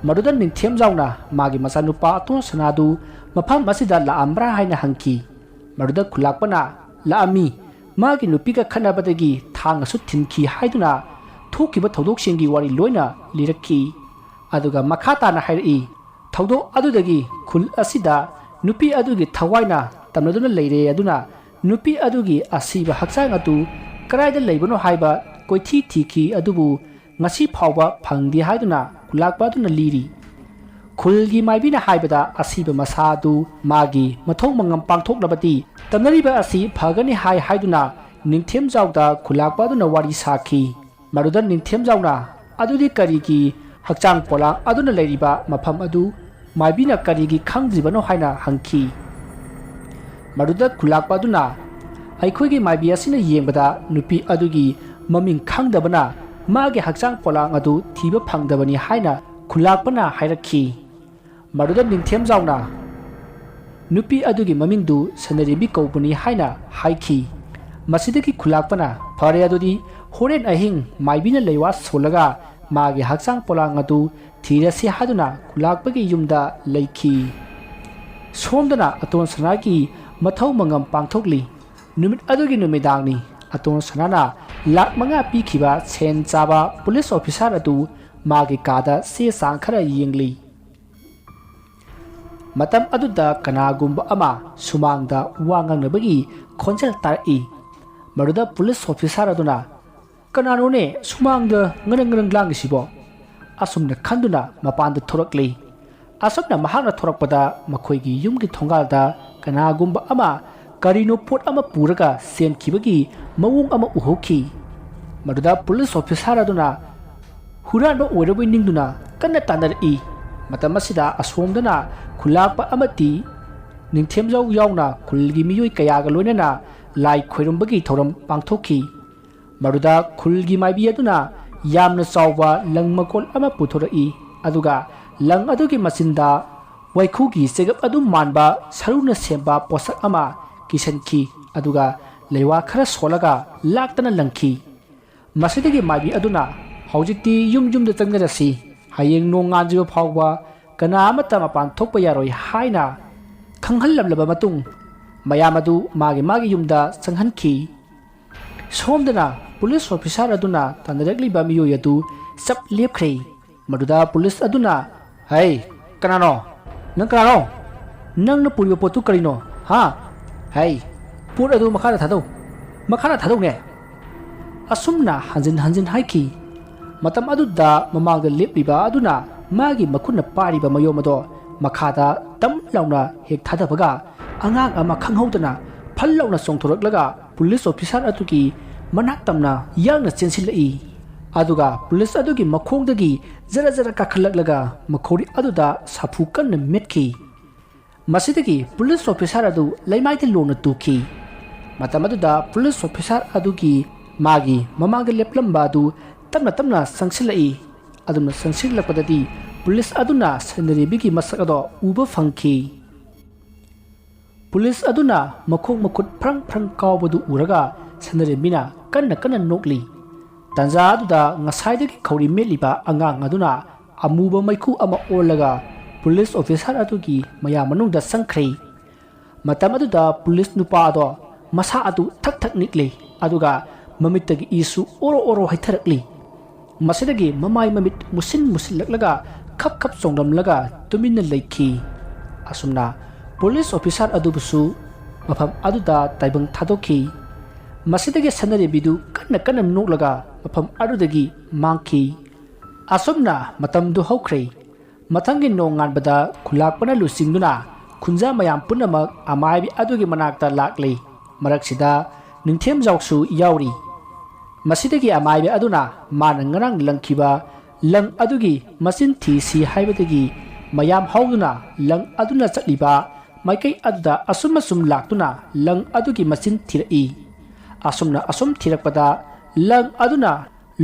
ꯃꯗꯨꯗ ꯅꯤꯡꯊꯦꯝꯖꯥꯎꯅ ꯃꯥꯒꯤ ꯃꯆꯥꯅꯨꯄꯥ ꯑꯇꯣꯟ ꯁꯅꯥꯗꯨ ꯃꯐꯝ ꯑꯁꯤꯗ ꯂꯥꯛꯑꯝꯕ꯭ꯔꯥ ꯍꯥꯏꯅ ꯍꯪꯈꯤ꯫ ꯃꯗꯨꯗ ꯈꯨꯂꯥꯛꯄꯅ, "ꯂꯥꯛꯑꯝꯃꯤ꯫ ꯃꯥꯒꯤ ꯅꯨꯄꯤꯒ ꯈꯠꯅꯕꯗꯒꯤ ꯊꯥꯡꯅꯁꯨ ꯊꯤꯟꯈꯤ" ꯍꯥꯏꯗꯨꯅ ꯊꯣꯛꯈꯤꯕ ꯊꯧꯗꯣꯛꯁꯤꯡꯒꯤ ꯋꯥꯔꯤ ꯂꯣꯏꯅ ꯂꯤꯔꯛꯈꯤ꯫ ꯑꯗꯨꯒ ꯃꯈꯥ ꯇꯥꯅ ꯍꯥꯏꯔꯛꯏ, "ꯊꯧꯗꯣꯛ ꯑꯗꯨꯗꯒꯤ ꯈꯨꯜ ꯑꯁꯤꯗ ꯅꯨꯄꯤ ꯑꯗꯨꯒꯤ ꯊꯋꯥꯏꯅ ꯇꯝꯅꯗꯨꯅ ꯂꯩꯔꯦ꯫ ꯑꯗꯨꯅ ꯅꯨꯄꯤ ꯑꯗꯨꯒꯤ ꯑꯁꯤꯕ ꯍꯛꯆꯥꯡ ꯑꯗꯨ ꯀꯗꯥꯏꯗ ꯂꯩꯕꯅꯣ ꯍꯥꯏꯕ ꯀꯣꯏꯊꯤ ꯊꯤꯈꯤ, ꯑꯗꯨꯕꯨ ꯉꯁꯤ ꯐꯥꯎꯕ ꯐꯪꯗꯦ" ꯍꯥꯏꯗꯨꯅ ꯈꯨꯂꯥꯛꯄ ꯑꯗꯨꯅ ꯂꯤꯔꯤ꯫ ꯈꯨꯜꯒꯤ ꯃꯥꯏꯕꯤꯅ ꯍꯥꯏꯕꯗ ꯑꯁꯤꯕ ꯃꯁꯥ ꯑꯗꯨ ꯃꯥꯒꯤ ꯃꯊꯧ ꯃꯉꯝ ꯄꯥꯡꯊꯣꯛꯂꯕꯗꯤ ꯇꯝꯅꯔꯤꯕ ꯑꯁꯤ ꯐꯒꯅꯤ ꯍꯥꯏ ꯍꯥꯏꯗꯨꯅ ꯅꯤꯡꯊꯦꯝꯖꯥꯎꯗ ꯈꯨꯂꯥꯛꯄ ꯑꯗꯨꯅ ꯋꯥꯔꯤ ꯁꯥꯈꯤ꯫ ꯃꯗꯨꯗ ꯅꯤꯡꯊꯦꯝꯖꯥꯎꯅ, "ꯑꯗꯨꯗꯤ ꯀꯔꯤꯒꯤ ꯍꯛꯆꯥꯡ ꯄꯣꯂꯥꯡ ꯑꯗꯨꯅ ꯂꯩꯔꯤꯕ ꯃꯐꯝ ꯑꯗꯨ ꯃꯥꯏꯕꯤꯅ ꯀꯔꯤꯒꯤ ꯈꯪꯗ꯭ꯔꯤꯕꯅꯣ?" ꯍꯥꯏꯅ ꯍꯪꯈꯤ꯫ ꯃꯗꯨꯗ ꯈꯨꯂꯥꯛꯄ ꯑꯗꯨꯅ, "ꯑꯩꯈꯣꯏꯒꯤ ꯃꯥꯏꯕꯤ ꯑꯁꯤꯅ ꯌꯦꯡꯕꯗ ꯅꯨꯄꯤ ꯑꯗꯨꯒꯤ ꯃꯃꯤꯡ ꯈꯪꯗꯕꯅ ꯃꯥꯒꯤ ꯍꯛꯆꯥꯡ ꯄꯣꯂꯥꯡ ꯑꯗꯨ ꯊꯤꯕ ꯐꯪꯗꯕꯅꯤ" ꯍꯥꯏꯅ ꯈꯨꯂꯥꯛꯄꯅ ꯍꯥꯏꯔꯛꯈꯤ꯫ ꯃꯗꯨꯗ ꯅꯤꯡꯊꯦꯝꯖꯥꯎꯅ, "ꯅꯨꯄꯤ ꯑꯗꯨꯒꯤ ꯃꯃꯤꯡꯗꯨ ꯁꯅꯔꯦꯝꯕꯤ ꯀꯧꯕꯅꯤ" ꯍꯥꯏꯅ ꯍꯥꯏꯈꯤ꯫ ꯃꯁꯤꯗꯒꯤ ꯈꯨꯂꯥꯛꯄꯅ, "ꯐꯔꯦ, ꯑꯗꯨꯗꯤ ꯍꯣꯔꯦꯟ ꯑꯍꯤꯡ ꯃꯥꯏꯕꯤꯅ ꯂꯩꯋꯥ ꯁꯣꯜꯂꯒ ꯃꯥꯒꯤ ꯍꯛꯆꯥꯡ ꯄꯣꯂꯥꯡ ꯑꯗꯨ ꯊꯤꯔꯁꯤ" ꯍꯥꯏꯗꯨꯅ ꯈꯨꯂꯥꯛꯄꯒꯤ ꯌꯨꯝꯗ ꯂꯩꯈꯤ꯫ ꯁꯣꯝꯗꯅ ꯑꯇꯣꯟ ꯁꯅꯥꯒꯤ ꯃꯊꯧ ꯃꯉꯝ ꯄꯥꯡꯊꯣꯛꯂꯤ꯫ ꯅꯨꯃꯤꯠ ꯑꯗꯨꯒꯤ ꯅꯨꯃꯤꯗꯥꯡꯅꯤ꯫ ꯑꯇꯣꯟ ꯁꯅꯥꯅ ꯂꯥꯛ ꯃꯉꯥ ꯄꯤꯈꯤꯕ ꯁꯦꯟ ꯆꯥꯕ ꯄꯨꯂꯤꯁ ꯑꯣꯐꯤꯁꯥꯔ ꯑꯗꯨ ꯃꯥꯒꯤ ꯀꯥꯗ ꯆꯦ ꯆꯥꯡ ꯈꯔ ꯌꯦꯡꯂꯤ꯫ ꯃꯇꯝ ꯑꯗꯨꯗ ꯀꯅꯥꯒꯨꯝꯕ ꯑꯃ ꯁꯨꯃꯥꯡꯗ ꯋꯥ ꯉꯥꯡꯅꯕꯒꯤ ꯈꯣꯟꯖꯦꯜ ꯇꯥꯔꯛꯏ꯫ ꯃꯗꯨꯗ ꯄꯨꯂꯤꯁ ꯑꯣꯐꯤꯁꯥꯔ ꯑꯗꯨꯅ, "ꯀꯅꯥꯅꯣꯅꯦ ꯁꯨꯃꯥꯡꯗ ꯉꯔꯪ ꯉꯔꯪ ꯂꯥꯡꯉꯤꯁꯤꯕꯣ?" ꯑꯁꯨꯝꯅ ꯈꯟꯗꯨꯅ ꯃꯄꯥꯟꯗ ꯊꯣꯔꯛꯂꯤ꯫ ꯑꯁꯨꯝꯅ ꯃꯍꯥꯛꯅ ꯊꯣꯔꯛꯄꯗ ꯃꯈꯣꯏꯒꯤ ꯌꯨꯝꯒꯤ ꯊꯣꯡꯒꯥꯜꯗ ꯀꯅꯥꯒꯨꯝꯕ ꯑꯃ ꯀꯔꯤꯅꯣ ꯄꯣꯠ ꯑꯃ ꯄꯨꯔꯒ ꯆꯦꯟꯈꯤꯕꯒꯤ ꯃꯑꯣꯡ ꯑꯃ ꯎꯍꯧꯈꯤ꯫ ꯃꯗꯨꯗ ꯄꯨꯂꯤꯁ ꯑꯣꯐꯤꯁꯥꯔ ꯑꯗꯨꯅ ꯍꯨꯔꯥꯟꯕ ꯑꯣꯏꯔꯕꯣꯏ ꯅꯤꯡꯗꯨꯅ ꯀꯟꯅ ꯇꯥꯟꯅꯔꯛꯏ꯫ ꯃꯇꯝ ꯑꯁꯤꯗ ꯑꯁꯣꯝꯗꯅ ꯈꯨꯂꯥꯛꯄ ꯑꯃꯗꯤ ꯅꯤꯡꯊꯦꯝꯖꯥꯎ ꯌꯥꯎꯅ ꯈꯨꯜꯒꯤ ꯃꯤꯑꯣꯏ ꯀꯌꯥꯒ ꯂꯣꯏꯅꯅ ꯂꯥꯏ ꯈꯣꯏꯔꯝꯕꯒꯤ ꯊꯧꯔꯝ ꯄꯥꯡꯊꯣꯛꯈꯤ꯫ ꯃꯗꯨꯗ ꯈꯨꯜꯒꯤ ꯃꯥꯏꯕꯤ ꯑꯗꯨꯅ ꯌꯥꯝꯅ ꯆꯥꯎꯕ ꯂꯪ ꯃꯀꯣꯜ ꯑꯃ ꯄꯨꯊꯣꯔꯛꯏ, ꯑꯗꯨꯒ ꯂꯪ ꯑꯗꯨꯒꯤ ꯃꯆꯤꯟꯗ ꯋꯥꯏꯈꯨꯒꯤ ꯆꯦꯒꯞ ꯑꯗꯨ ꯃꯥꯟꯕ ꯁꯔꯨꯅ ꯁꯦꯝꯕ ꯄꯣꯠꯁꯛ ꯑꯃ ꯀꯤꯁꯟꯈꯤ, ꯑꯗꯨꯒ ꯂꯩꯋꯥ ꯈꯔ ꯁꯣꯜꯂꯒ ꯂꯥꯛꯇꯅ ꯂꯪꯈꯤ꯫ ꯃꯁꯤꯗꯒꯤ ꯃꯥꯏꯕꯤ ꯑꯗꯨꯅ, "ꯍꯧꯖꯤꯛꯇꯤ ꯌꯨꯝ ꯌꯨꯝꯗ ꯆꯪꯅꯔꯁꯤ, ꯍꯌꯦꯡ ꯅꯣꯡꯉꯥꯟꯗ꯭ꯔꯤꯕ ꯐꯥꯎꯕ ꯀꯅꯥ ꯑꯃꯠꯇ ꯃꯄꯥꯟ ꯊꯣꯛꯄ ꯌꯥꯔꯣꯏ" ꯍꯥꯏꯅ ꯈꯪꯍꯜꯂꯝꯂꯕ ꯃꯇꯨꯡ, ꯃꯌꯥꯝ ꯑꯗꯨ ꯃꯥꯒꯤ ꯃꯥꯒꯤ ꯌꯨꯝꯗ ꯆꯪꯍꯟꯈꯤ꯫ ꯁꯣꯝꯗꯅ ꯄꯨꯂꯤꯁ ꯑꯣꯐꯤꯁꯥꯔ ꯑꯗꯨꯅ ꯇꯥꯟꯅꯔꯛꯂꯤꯕ ꯃꯤꯑꯣꯏ ꯑꯗꯨ ꯆꯞ ꯂꯦꯞꯈ꯭ꯔꯦ꯫ ꯃꯗꯨꯗ ꯄꯨꯂꯤꯁ ꯑꯗꯨꯅ, "ꯍꯩ, ꯀꯅꯥꯅꯣ? ꯅꯪ ꯀꯅꯥꯅꯣ? ꯅꯪꯅ ꯄꯨꯔꯤꯕ ꯄꯣꯠꯇꯨ ꯀꯔꯤꯅꯣ? ꯍꯥ? ꯍꯩ, ꯄꯣꯠ ꯑꯗꯨ ꯃꯈꯥꯗ ꯊꯥꯗꯧ꯫ ꯃꯈꯥꯗ ꯊꯥꯗꯧꯅꯦ!" ꯑꯁꯨꯝꯅ ꯍꯟꯖꯤꯟ ꯍꯟꯖꯤꯟ ꯍꯥꯏꯈꯤ꯫ ꯃꯇꯝ ꯑꯗꯨꯗ ꯃꯃꯥꯡꯗ ꯂꯦꯞꯂꯤꯕ ꯑꯗꯨꯅ ꯃꯥꯒꯤ ꯃꯈꯨꯠꯅ ꯄꯥꯏꯔꯤꯕ ꯃꯌꯣꯝ ꯑꯗꯣ ꯃꯈꯥꯗ ꯇꯝ ꯂꯥꯎꯅ ꯍꯦꯛ ꯊꯥꯗꯕꯒ, ꯑꯉꯥꯡ ꯑꯃ ꯈꯪꯍꯧꯗꯅ ꯐꯜ ꯂꯥꯎꯅ ꯆꯣꯡꯊꯣꯔꯛꯂꯒ ꯄꯨꯂꯤꯁ ꯑꯣꯐꯤꯁꯥꯔ ꯑꯗꯨꯒꯤ ꯃꯅꯥꯛ ꯇꯝꯅ ꯌꯥꯡꯅ ꯆꯦꯟꯁꯤꯜꯂꯛꯏ꯫ ꯑꯗꯨꯒ ꯄꯨꯂꯤꯁ ꯑꯗꯨꯒꯤ ꯃꯈꯣꯡꯗꯒꯤ ꯖꯔ ꯖꯔ ꯀꯥꯈꯠꯂꯛꯂꯒ ꯃꯈꯧꯔꯤ ꯑꯗꯨꯗ ꯁꯥꯐꯨ ꯀꯟꯅ ꯃꯦꯠꯈꯤ꯫ ꯃꯁꯤꯗꯒꯤ ꯄꯨꯂꯤꯁ ꯑꯣꯐꯤꯁꯥꯔ ꯑꯗꯨ ꯂꯩꯃꯥꯏꯗ ꯂꯣꯡꯅ ꯇꯨꯈꯤ꯫ ꯃꯇꯝ ꯑꯗꯨꯗ ꯄꯨꯂꯤꯁ ꯑꯣꯐꯤꯁꯥꯔ ꯑꯗꯨꯒꯤ ꯃꯥꯒꯤ ꯃꯃꯥꯡꯗ ꯂꯦꯞꯂꯝꯕ ꯑꯗꯨ ꯇꯞꯅ ꯇꯞꯅ ꯆꯪꯁꯤꯜꯂꯛꯏ꯫ ꯑꯗꯨꯝꯅ ꯆꯪꯁꯤꯜꯂꯛꯄꯗꯗꯤ ꯄꯨꯂꯤꯁ ꯑꯗꯨꯅ ꯁꯅꯔꯦꯝꯕꯤꯒꯤ ꯃꯁꯛ ꯑꯗꯣ ꯎꯕ ꯐꯪꯈꯤ꯫ ꯄꯨꯂꯤꯁ ꯑꯗꯨꯅ ꯃꯈꯣꯡ ꯃꯈꯨꯠ ꯐ꯭ꯔꯪ ꯐ꯭ꯔꯪ ꯀꯥꯎꯕꯗꯨ ꯎꯔꯒ ꯁꯅꯔꯦꯝꯕꯤꯅ ꯀꯟꯅ ꯀꯟꯅ ꯅꯣꯛꯂꯤ꯫ ꯇꯥꯟꯖꯥ ꯑꯗꯨꯗ ꯉꯁꯥꯏꯗꯒꯤ ꯈꯧꯔꯤ ꯃꯦꯠꯂꯤꯕ ꯑꯉꯥꯡ ꯑꯗꯨꯅ ꯑꯃꯨꯕ ꯃꯩꯈꯨ ꯑꯃ ꯑꯣꯜꯂꯒ ꯄꯨꯂꯤꯁ ꯑꯣꯐꯤꯁꯥꯔ ꯑꯗꯨꯒꯤ ꯃꯌꯥ ꯃꯅꯨꯡꯗ ꯆꯪꯈ꯭ꯔꯦ꯫ ꯃꯇꯝ ꯑꯗꯨꯗ ꯄꯨꯂꯤꯁ ꯅꯨꯄꯥ ꯑꯗꯣ ꯃꯁꯥ ꯑꯗꯨ ꯊꯛ ꯊꯛ ꯅꯤꯛꯂꯤ, ꯑꯗꯨꯒ ꯃꯃꯤꯠꯇꯒꯤ ꯏꯁꯨ ꯑꯣꯔꯣ ꯑꯣꯔꯣ ꯍꯩꯊꯔꯛꯂꯤ꯫ ꯃꯁꯤꯗꯒꯤ ꯃꯃꯥꯏ ꯃꯃꯤꯠ ꯃꯨꯁꯤꯟ ꯃꯨꯁꯤꯜꯂꯛꯂꯒ ꯈꯞ ꯈꯞ ꯆꯣꯡꯂꯝꯂꯒ ꯇꯨꯃꯤꯟꯅ ꯂꯩꯈꯤ꯫ ꯑꯁꯨꯝꯅ ꯄꯨꯂꯤꯁ ꯑꯣꯐꯤꯁꯥꯔ ꯑꯗꯨꯕꯨꯁꯨ ꯃꯐꯝ ꯑꯗꯨꯗ ꯇꯥꯏꯕꯪ ꯊꯥꯗꯣꯛꯈꯤ꯫ ꯃꯁꯤꯗꯒꯤ ꯁꯅꯥꯔꯦꯝꯕꯤꯗꯨ ꯀꯟꯅ ꯀꯟꯅ ꯅꯣꯛꯂꯒ ꯃꯐꯝ ꯑꯗꯨꯗꯒꯤ ꯃꯥꯡꯈꯤ꯫ ꯑꯁꯨꯝꯅ ꯃꯇꯝꯗꯨ ꯍꯧꯈ꯭ꯔꯦ꯫ ꯃꯊꯪꯒꯤ ꯅꯣꯡꯉꯥꯟꯕꯗ ꯈꯨꯂꯥꯛꯄꯅ ꯂꯨꯆꯤꯡꯗꯨꯅ ꯈꯨꯟꯖꯥ ꯃꯌꯥꯝ ꯄꯨꯝꯅꯃꯛ ꯑꯃꯥꯏꯕꯤ ꯑꯗꯨꯒꯤ ꯃꯅꯥꯛꯇ ꯂꯥꯛꯂꯤ꯫ ꯃꯔꯛꯁꯤꯗ ꯅꯤꯡꯊꯦꯝꯖꯥꯎꯁꯨ ꯌꯥꯎꯔꯤ꯫ ꯃꯁꯤꯗꯒꯤ ꯑꯃꯥꯏꯕꯤ ꯑꯗꯨꯅ ꯃꯥꯅ ꯉꯔꯥꯡ ꯂꯪꯈꯤꯕ ꯂꯪ ꯑꯗꯨꯒꯤ ꯃꯆꯤꯟ ꯊꯤꯁꯤ ꯍꯥꯏꯕꯗꯒꯤ ꯃꯌꯥꯝ ꯍꯧꯗꯨꯅ ꯂꯪ ꯑꯗꯨꯅ ꯆꯠꯂꯤꯕ ꯃꯥꯏꯀꯩ ꯑꯗꯨꯗ ꯑꯁꯨꯝ ꯑꯁꯨꯝ ꯂꯥꯛꯇꯨꯅ ꯂꯪ ꯑꯗꯨꯒꯤ ꯃꯆꯤꯟ ꯊꯤꯔꯛꯏ꯫ ꯑꯁꯨꯝꯅ ꯑꯁꯨꯝ ꯊꯤꯔꯛꯄꯗ ꯂꯪ ꯑꯗꯨꯅ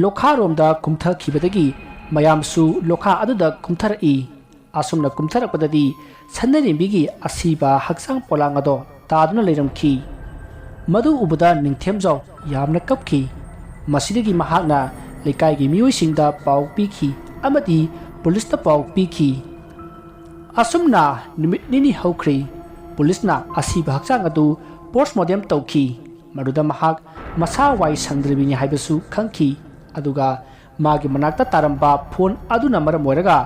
ꯂꯣꯈꯥꯔꯣꯝꯗ ꯀꯨꯝꯊꯈꯤꯕꯗꯒꯤ ꯃꯌꯥꯝꯁꯨ ꯂꯣꯈꯥ ꯑꯗꯨꯗ ꯀꯨꯝꯊꯔꯛꯏ꯫ ꯑꯁꯨꯝꯅ ꯀꯨꯝꯊꯔꯛꯄꯗꯗꯤ ꯁꯅꯥꯔꯦꯝꯕꯤꯒꯤ ꯑꯁꯤꯕ ꯍꯛꯆꯥꯡ ꯄꯣꯂꯥꯡ ꯑꯗꯣ ꯇꯥꯗꯨꯅ ꯂꯩꯔꯝꯈꯤ꯫ ꯃꯗꯨ ꯎꯕꯗ ꯅꯤꯡꯊꯦꯝꯖꯥꯎ ꯌꯥꯝꯅ ꯀꯞꯈꯤ꯫ ꯃꯁꯤꯗꯒꯤ ꯃꯍꯥꯛꯅ ꯂꯩꯀꯥꯏꯒꯤ ꯃꯤꯑꯣꯏꯁꯤꯡꯗ ꯄꯥꯎ ꯄꯤꯈꯤ ꯑꯃꯗꯤ ꯄꯨꯂꯤꯁꯇ ꯄꯥꯎ ꯄꯤꯈꯤ꯫ ꯑꯁꯨꯝꯅ ꯅꯨꯃꯤꯠ ꯅꯤꯅꯤ ꯍꯧꯈ꯭ꯔꯦ꯫ ꯄꯨꯂꯤꯁꯅ ꯑꯁꯤꯕ ꯍꯛꯆꯥꯡ ꯑꯗꯨ ꯄꯣꯁꯃꯣꯔꯇꯦꯝ ꯇꯧꯈꯤ꯫ ꯃꯗꯨꯗ ꯃꯍꯥꯛ ꯃꯁꯥ ꯋꯥꯏ ꯁꯪꯗ꯭ꯔꯤꯕꯅꯤ ꯍꯥꯏꯕꯁꯨ ꯈꯪꯈꯤ꯫ ꯑꯗꯨꯒ ꯃꯥꯒꯤ ꯃꯅꯥꯛꯇ ꯇꯥꯔꯝꯕ ꯐꯣꯟ ꯑꯗꯨꯅ ꯃꯔꯝ ꯑꯣꯏꯔꯒ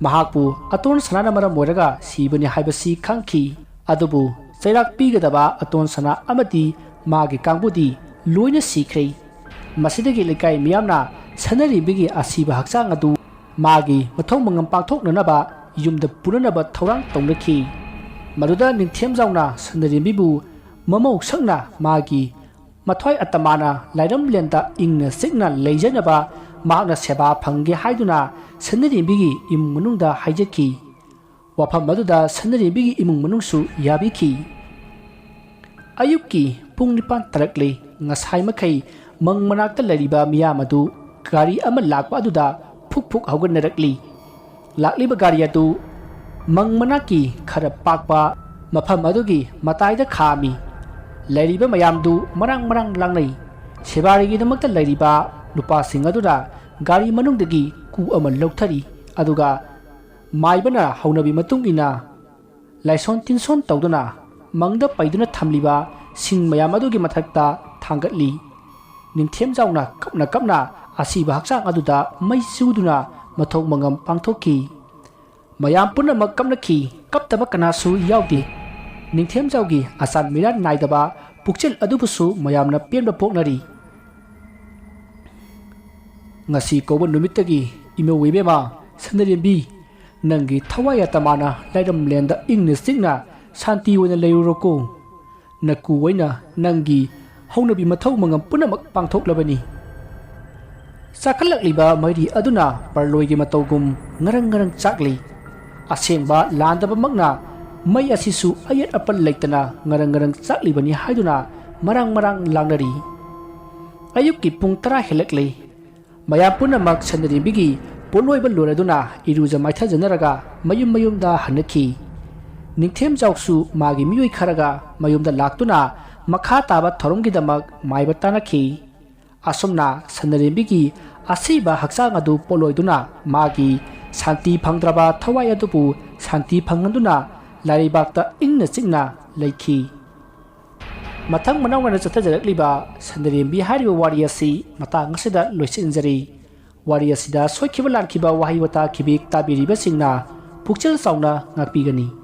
ꯃꯍꯥꯛꯄꯨ ꯑꯇꯣꯟ ꯁꯅꯥꯅ ꯃꯔꯝ ꯑꯣꯏꯔꯒ ꯁꯤꯕꯅꯤ ꯍꯥꯏꯕꯁꯤ ꯈꯪꯈꯤ꯫ ꯑꯗꯨꯕꯨ ꯆꯩꯔꯥꯛ ꯄꯤꯒꯗꯕ ꯑꯇꯣꯟ ꯁꯅꯥ ꯑꯃꯗꯤ ꯃꯥꯒꯤ ꯀꯥꯡꯕꯨꯗꯤ ꯂꯣꯏꯅ ꯁꯤꯈ꯭ꯔꯦ꯫ ꯃꯁꯤꯗꯒꯤ ꯂꯩꯀꯥꯏ ꯃꯤꯌꯥꯝꯅ ꯁꯅꯥꯔꯦꯝꯕꯤꯒꯤ ꯑꯁꯤꯕ ꯍꯛꯆꯥꯡ ꯑꯗꯨ ꯃꯥꯒꯤ ꯃꯊꯧ ꯃꯉꯝ ꯄꯥꯡꯊꯣꯛꯅꯅꯕ ꯌꯨꯝꯗ ꯄꯨꯅꯅꯕ ꯊꯧꯔꯥꯡ ꯇꯧꯅꯈꯤ꯫ ꯃꯗꯨꯗ ꯅꯤꯡꯊꯦꯝꯖꯥꯎꯅ ꯁꯅꯥꯔꯦꯝꯕꯤꯕꯨ ꯃꯃꯧ ꯁꯛꯅ ꯃꯥꯒꯤ ꯃꯊ꯭ꯋꯥꯏ ꯑꯇꯃꯥꯅ ꯂꯥꯏꯔꯝꯂꯦꯟꯗ ꯏꯪꯅ ꯆꯤꯛꯅ ꯂꯩꯖꯅꯕ ꯃꯍꯥꯛꯅ ꯁꯦꯕꯥ ꯐꯪꯒꯦ ꯍꯥꯏꯗꯨꯅ ꯁꯅꯥꯔꯦꯝꯕꯤꯒꯤ ꯏꯃꯨꯡ ꯃꯅꯨꯡꯗ ꯍꯥꯏꯖꯈꯤ꯫ ꯋꯥꯐꯝ ꯑꯗꯨꯗ ꯁꯅꯥꯔꯦꯝꯕꯤꯒꯤ ꯏꯃꯨꯡ ꯃꯅꯨꯡꯁꯨ ꯌꯥꯕꯤꯈꯤ꯫ ꯑꯌꯨꯛꯀꯤ ꯄꯨꯡ ꯅꯤꯄꯥꯟ ꯇꯥꯔꯛꯂꯦ꯫ ꯉꯁꯥꯏ ꯃꯈꯩ ꯃꯪ ꯃꯅꯥꯛꯇ ꯂꯩꯔꯤꯕ ꯃꯤꯌꯥꯝ ꯑꯗꯨ ꯒꯥꯔꯤ ꯑꯃ ꯂꯥꯛꯄ ꯑꯗꯨꯗ ꯐꯨꯛ ꯐꯨꯛ ꯍꯧꯒꯠꯅꯔꯛꯂꯤ꯫ ꯂꯥꯛꯂꯤꯕ ꯒꯥꯔꯤ ꯑꯗꯨ ꯃꯪ ꯃꯅꯥꯛꯀꯤ ꯈꯔ ꯄꯥꯛꯄ ꯃꯐꯝ ꯑꯗꯨꯒꯤ ꯃꯇꯥꯏꯗ ꯈꯥꯝꯃꯤ꯫ ꯂꯩꯔꯤꯕ ꯃꯌꯥꯝꯗꯨ ꯃꯔꯥꯡ ꯃꯔꯥꯡ ꯂꯥꯡꯅꯩ꯫ ꯁꯦꯕꯥꯔꯤꯒꯤꯗꯃꯛꯇ ꯂꯩꯔꯤꯕ ꯅꯨꯄꯥꯁꯤꯡ ꯑꯗꯨꯅ ꯒꯥꯔꯤ ꯃꯅꯨꯡꯗꯒꯤ ꯀꯨ ꯑꯃ ꯂꯧꯊꯔꯤ, ꯑꯗꯨꯒ ꯃꯥꯏꯕꯅ ꯍꯧꯅꯕꯤ ꯃꯇꯨꯡ ꯏꯟꯅ ꯂꯥꯏꯁꯣꯟ ꯇꯤꯟꯁꯣꯟ ꯇꯧꯗꯨꯅ ꯃꯪꯗ ꯄꯩꯗꯨꯅ ꯊꯝꯂꯤꯕ ꯁꯤꯡ ꯃꯌꯥꯝ ꯑꯗꯨꯒꯤ ꯃꯊꯛꯇ ꯊꯥꯡꯒꯠꯂꯤ꯫ ꯅꯤꯡꯊꯦꯝꯖꯥꯎꯅ ꯀꯞꯅ ꯀꯞꯅ ꯑꯁꯤꯕ ꯍꯛꯆꯥꯡ ꯑꯗꯨꯗ ꯃꯩ ꯆꯨꯗꯨꯅ ꯃꯊꯧ ꯃꯉꯝ ꯄꯥꯡꯊꯣꯛꯈꯤ꯫ ꯃꯌꯥꯝ ꯄꯨꯝꯅꯃꯛ ꯀꯞꯅꯈꯤ꯫ ꯀꯞꯇꯕ ꯀꯅꯥꯁꯨ ꯌꯥꯎꯗꯦ꯫ ꯅꯤꯡꯊꯦꯝꯖꯥꯎꯒꯤ ꯑꯆꯥꯟ ꯃꯤꯔꯥꯟ ꯅꯥꯏꯗꯕ ꯄꯨꯛꯆꯦꯜ ꯑꯗꯨꯕꯨꯁꯨ ꯃꯌꯥꯝꯅ ꯄꯦꯟꯕ ꯄꯣꯛꯅꯔꯤ꯫ ꯉꯁꯤ ꯀꯧꯕ ꯅꯨꯃꯤꯠꯇꯒꯤ ꯏꯃꯧ ꯏꯕꯦꯝꯃ ꯁꯅꯔꯦꯝꯕꯤ, ꯅꯪꯒꯤ ꯊꯋꯥꯏ ꯑꯇꯃꯥꯅ ꯂꯥꯏꯔꯝꯂꯦꯟꯗ ꯏꯪꯅ ꯆꯤꯛꯅ ꯁꯥꯟꯇꯤ ꯑꯣꯏꯅ ꯂꯩꯔꯨꯔꯣꯀꯣ꯫ ꯅꯀꯨ ꯑꯣꯏꯅ ꯅꯪꯒꯤ ꯍꯧꯅꯕꯤ ꯃꯊꯧ ꯃꯉꯝ ꯄꯨꯝꯅꯃꯛ ꯄꯥꯡꯊꯣꯛꯂꯕꯅꯤ꯫ ꯆꯥꯛꯈꯠꯂꯛꯂꯤꯕ ꯃꯩꯔꯤ ꯑꯗꯨꯅ ꯄꯔꯂꯣꯏꯒꯤ ꯃꯇꯧꯒꯨꯝ ꯉꯔꯪ ꯉꯔꯪ ꯆꯥꯛꯂꯤ꯫ ꯑꯁꯦꯡꯕ ꯂꯥꯟꯗꯕꯃꯛꯅ ꯃꯩ ꯑꯁꯤꯁꯨ ꯑꯌꯦꯠ ꯑꯄꯟ ꯂꯩꯇꯅ ꯉꯔꯪ ꯉꯔꯪ ꯆꯥꯛꯂꯤꯕꯅꯤ ꯍꯥꯏꯗꯨꯅ ꯃꯔꯥꯡ ꯃꯔꯥꯡ ꯂꯥꯡꯅꯔꯤ꯫ ꯑꯌꯨꯛꯀꯤ ꯄꯨꯡ ꯇꯔꯥ ꯍꯦꯜꯂꯛꯂꯦ꯫ ꯃꯌꯥꯝ ꯄꯨꯝꯅꯃꯛ ꯁꯟꯅꯔꯦꯝꯕꯤꯒꯤ ꯄꯣꯠꯂꯣꯏꯕ ꯂꯣꯏꯔꯗꯨꯅ ꯏꯔꯨꯖ ꯃꯥꯏꯊꯖꯅꯔꯒ ꯃꯌꯨꯝ ꯃꯌꯨꯝꯗ ꯍꯟꯅꯈꯤ꯫ ꯅꯤꯡꯊꯦꯝꯖꯥꯎꯁꯨ ꯃꯥꯒꯤ ꯃꯤꯑꯣꯏ ꯈꯔꯒ ꯃꯌꯨꯝꯗ ꯂꯥꯛꯇꯨꯅ ꯃꯈꯥ ꯇꯥꯕ ꯊꯧꯔꯝꯒꯤꯗꯃꯛ ꯃꯥꯏꯕ ꯇꯥꯅꯈꯤ꯫ ꯑꯁꯨꯝꯅ ꯁꯟꯅꯔꯦꯝꯕꯤꯒꯤ ꯑꯁꯤꯕ ꯍꯛꯆꯥꯡ ꯑꯗꯨ ꯄꯣꯠꯂꯣꯏꯗꯨꯅ ꯃꯥꯒꯤ ꯁꯥꯟꯇꯤ ꯐꯪꯗ꯭ꯔꯕ ꯊꯋꯥꯏ ꯑꯗꯨꯕꯨ ꯁꯥꯟꯇꯤ ꯐꯪꯍꯟꯗꯨꯅ ꯂꯥꯏꯔꯩꯕꯥꯛꯇ ꯏꯪꯅ ꯆꯤꯛꯅ ꯂꯩꯈꯤ꯫ ꯃꯊꯪ ꯃꯅꯥꯎ ꯅꯥꯏꯅ ꯆꯠꯊꯖꯔꯛꯂꯤꯕ ꯁꯟꯗꯔꯦꯝꯕꯤ ꯍꯥꯏꯔꯤꯕ ꯋꯥꯔꯤ ꯑꯁꯤ ꯃꯇꯥꯡ ꯑꯁꯤꯗ ꯂꯣꯏꯁꯤꯟꯖꯔꯤ꯫ ꯋꯥꯔꯤ ꯑꯁꯤꯗ ꯁꯣꯏꯈꯤꯕ ꯂꯥꯟꯈꯤꯕ ꯋꯥꯍꯩ ꯋꯥꯇꯥ ꯈꯤꯕꯤꯛ ꯇꯥꯕꯤꯔꯤꯕꯁꯤꯡꯅ ꯄꯨꯛꯆꯦꯜ ꯆꯥꯎꯅ ꯉꯥꯛꯄꯤꯒꯅꯤ꯫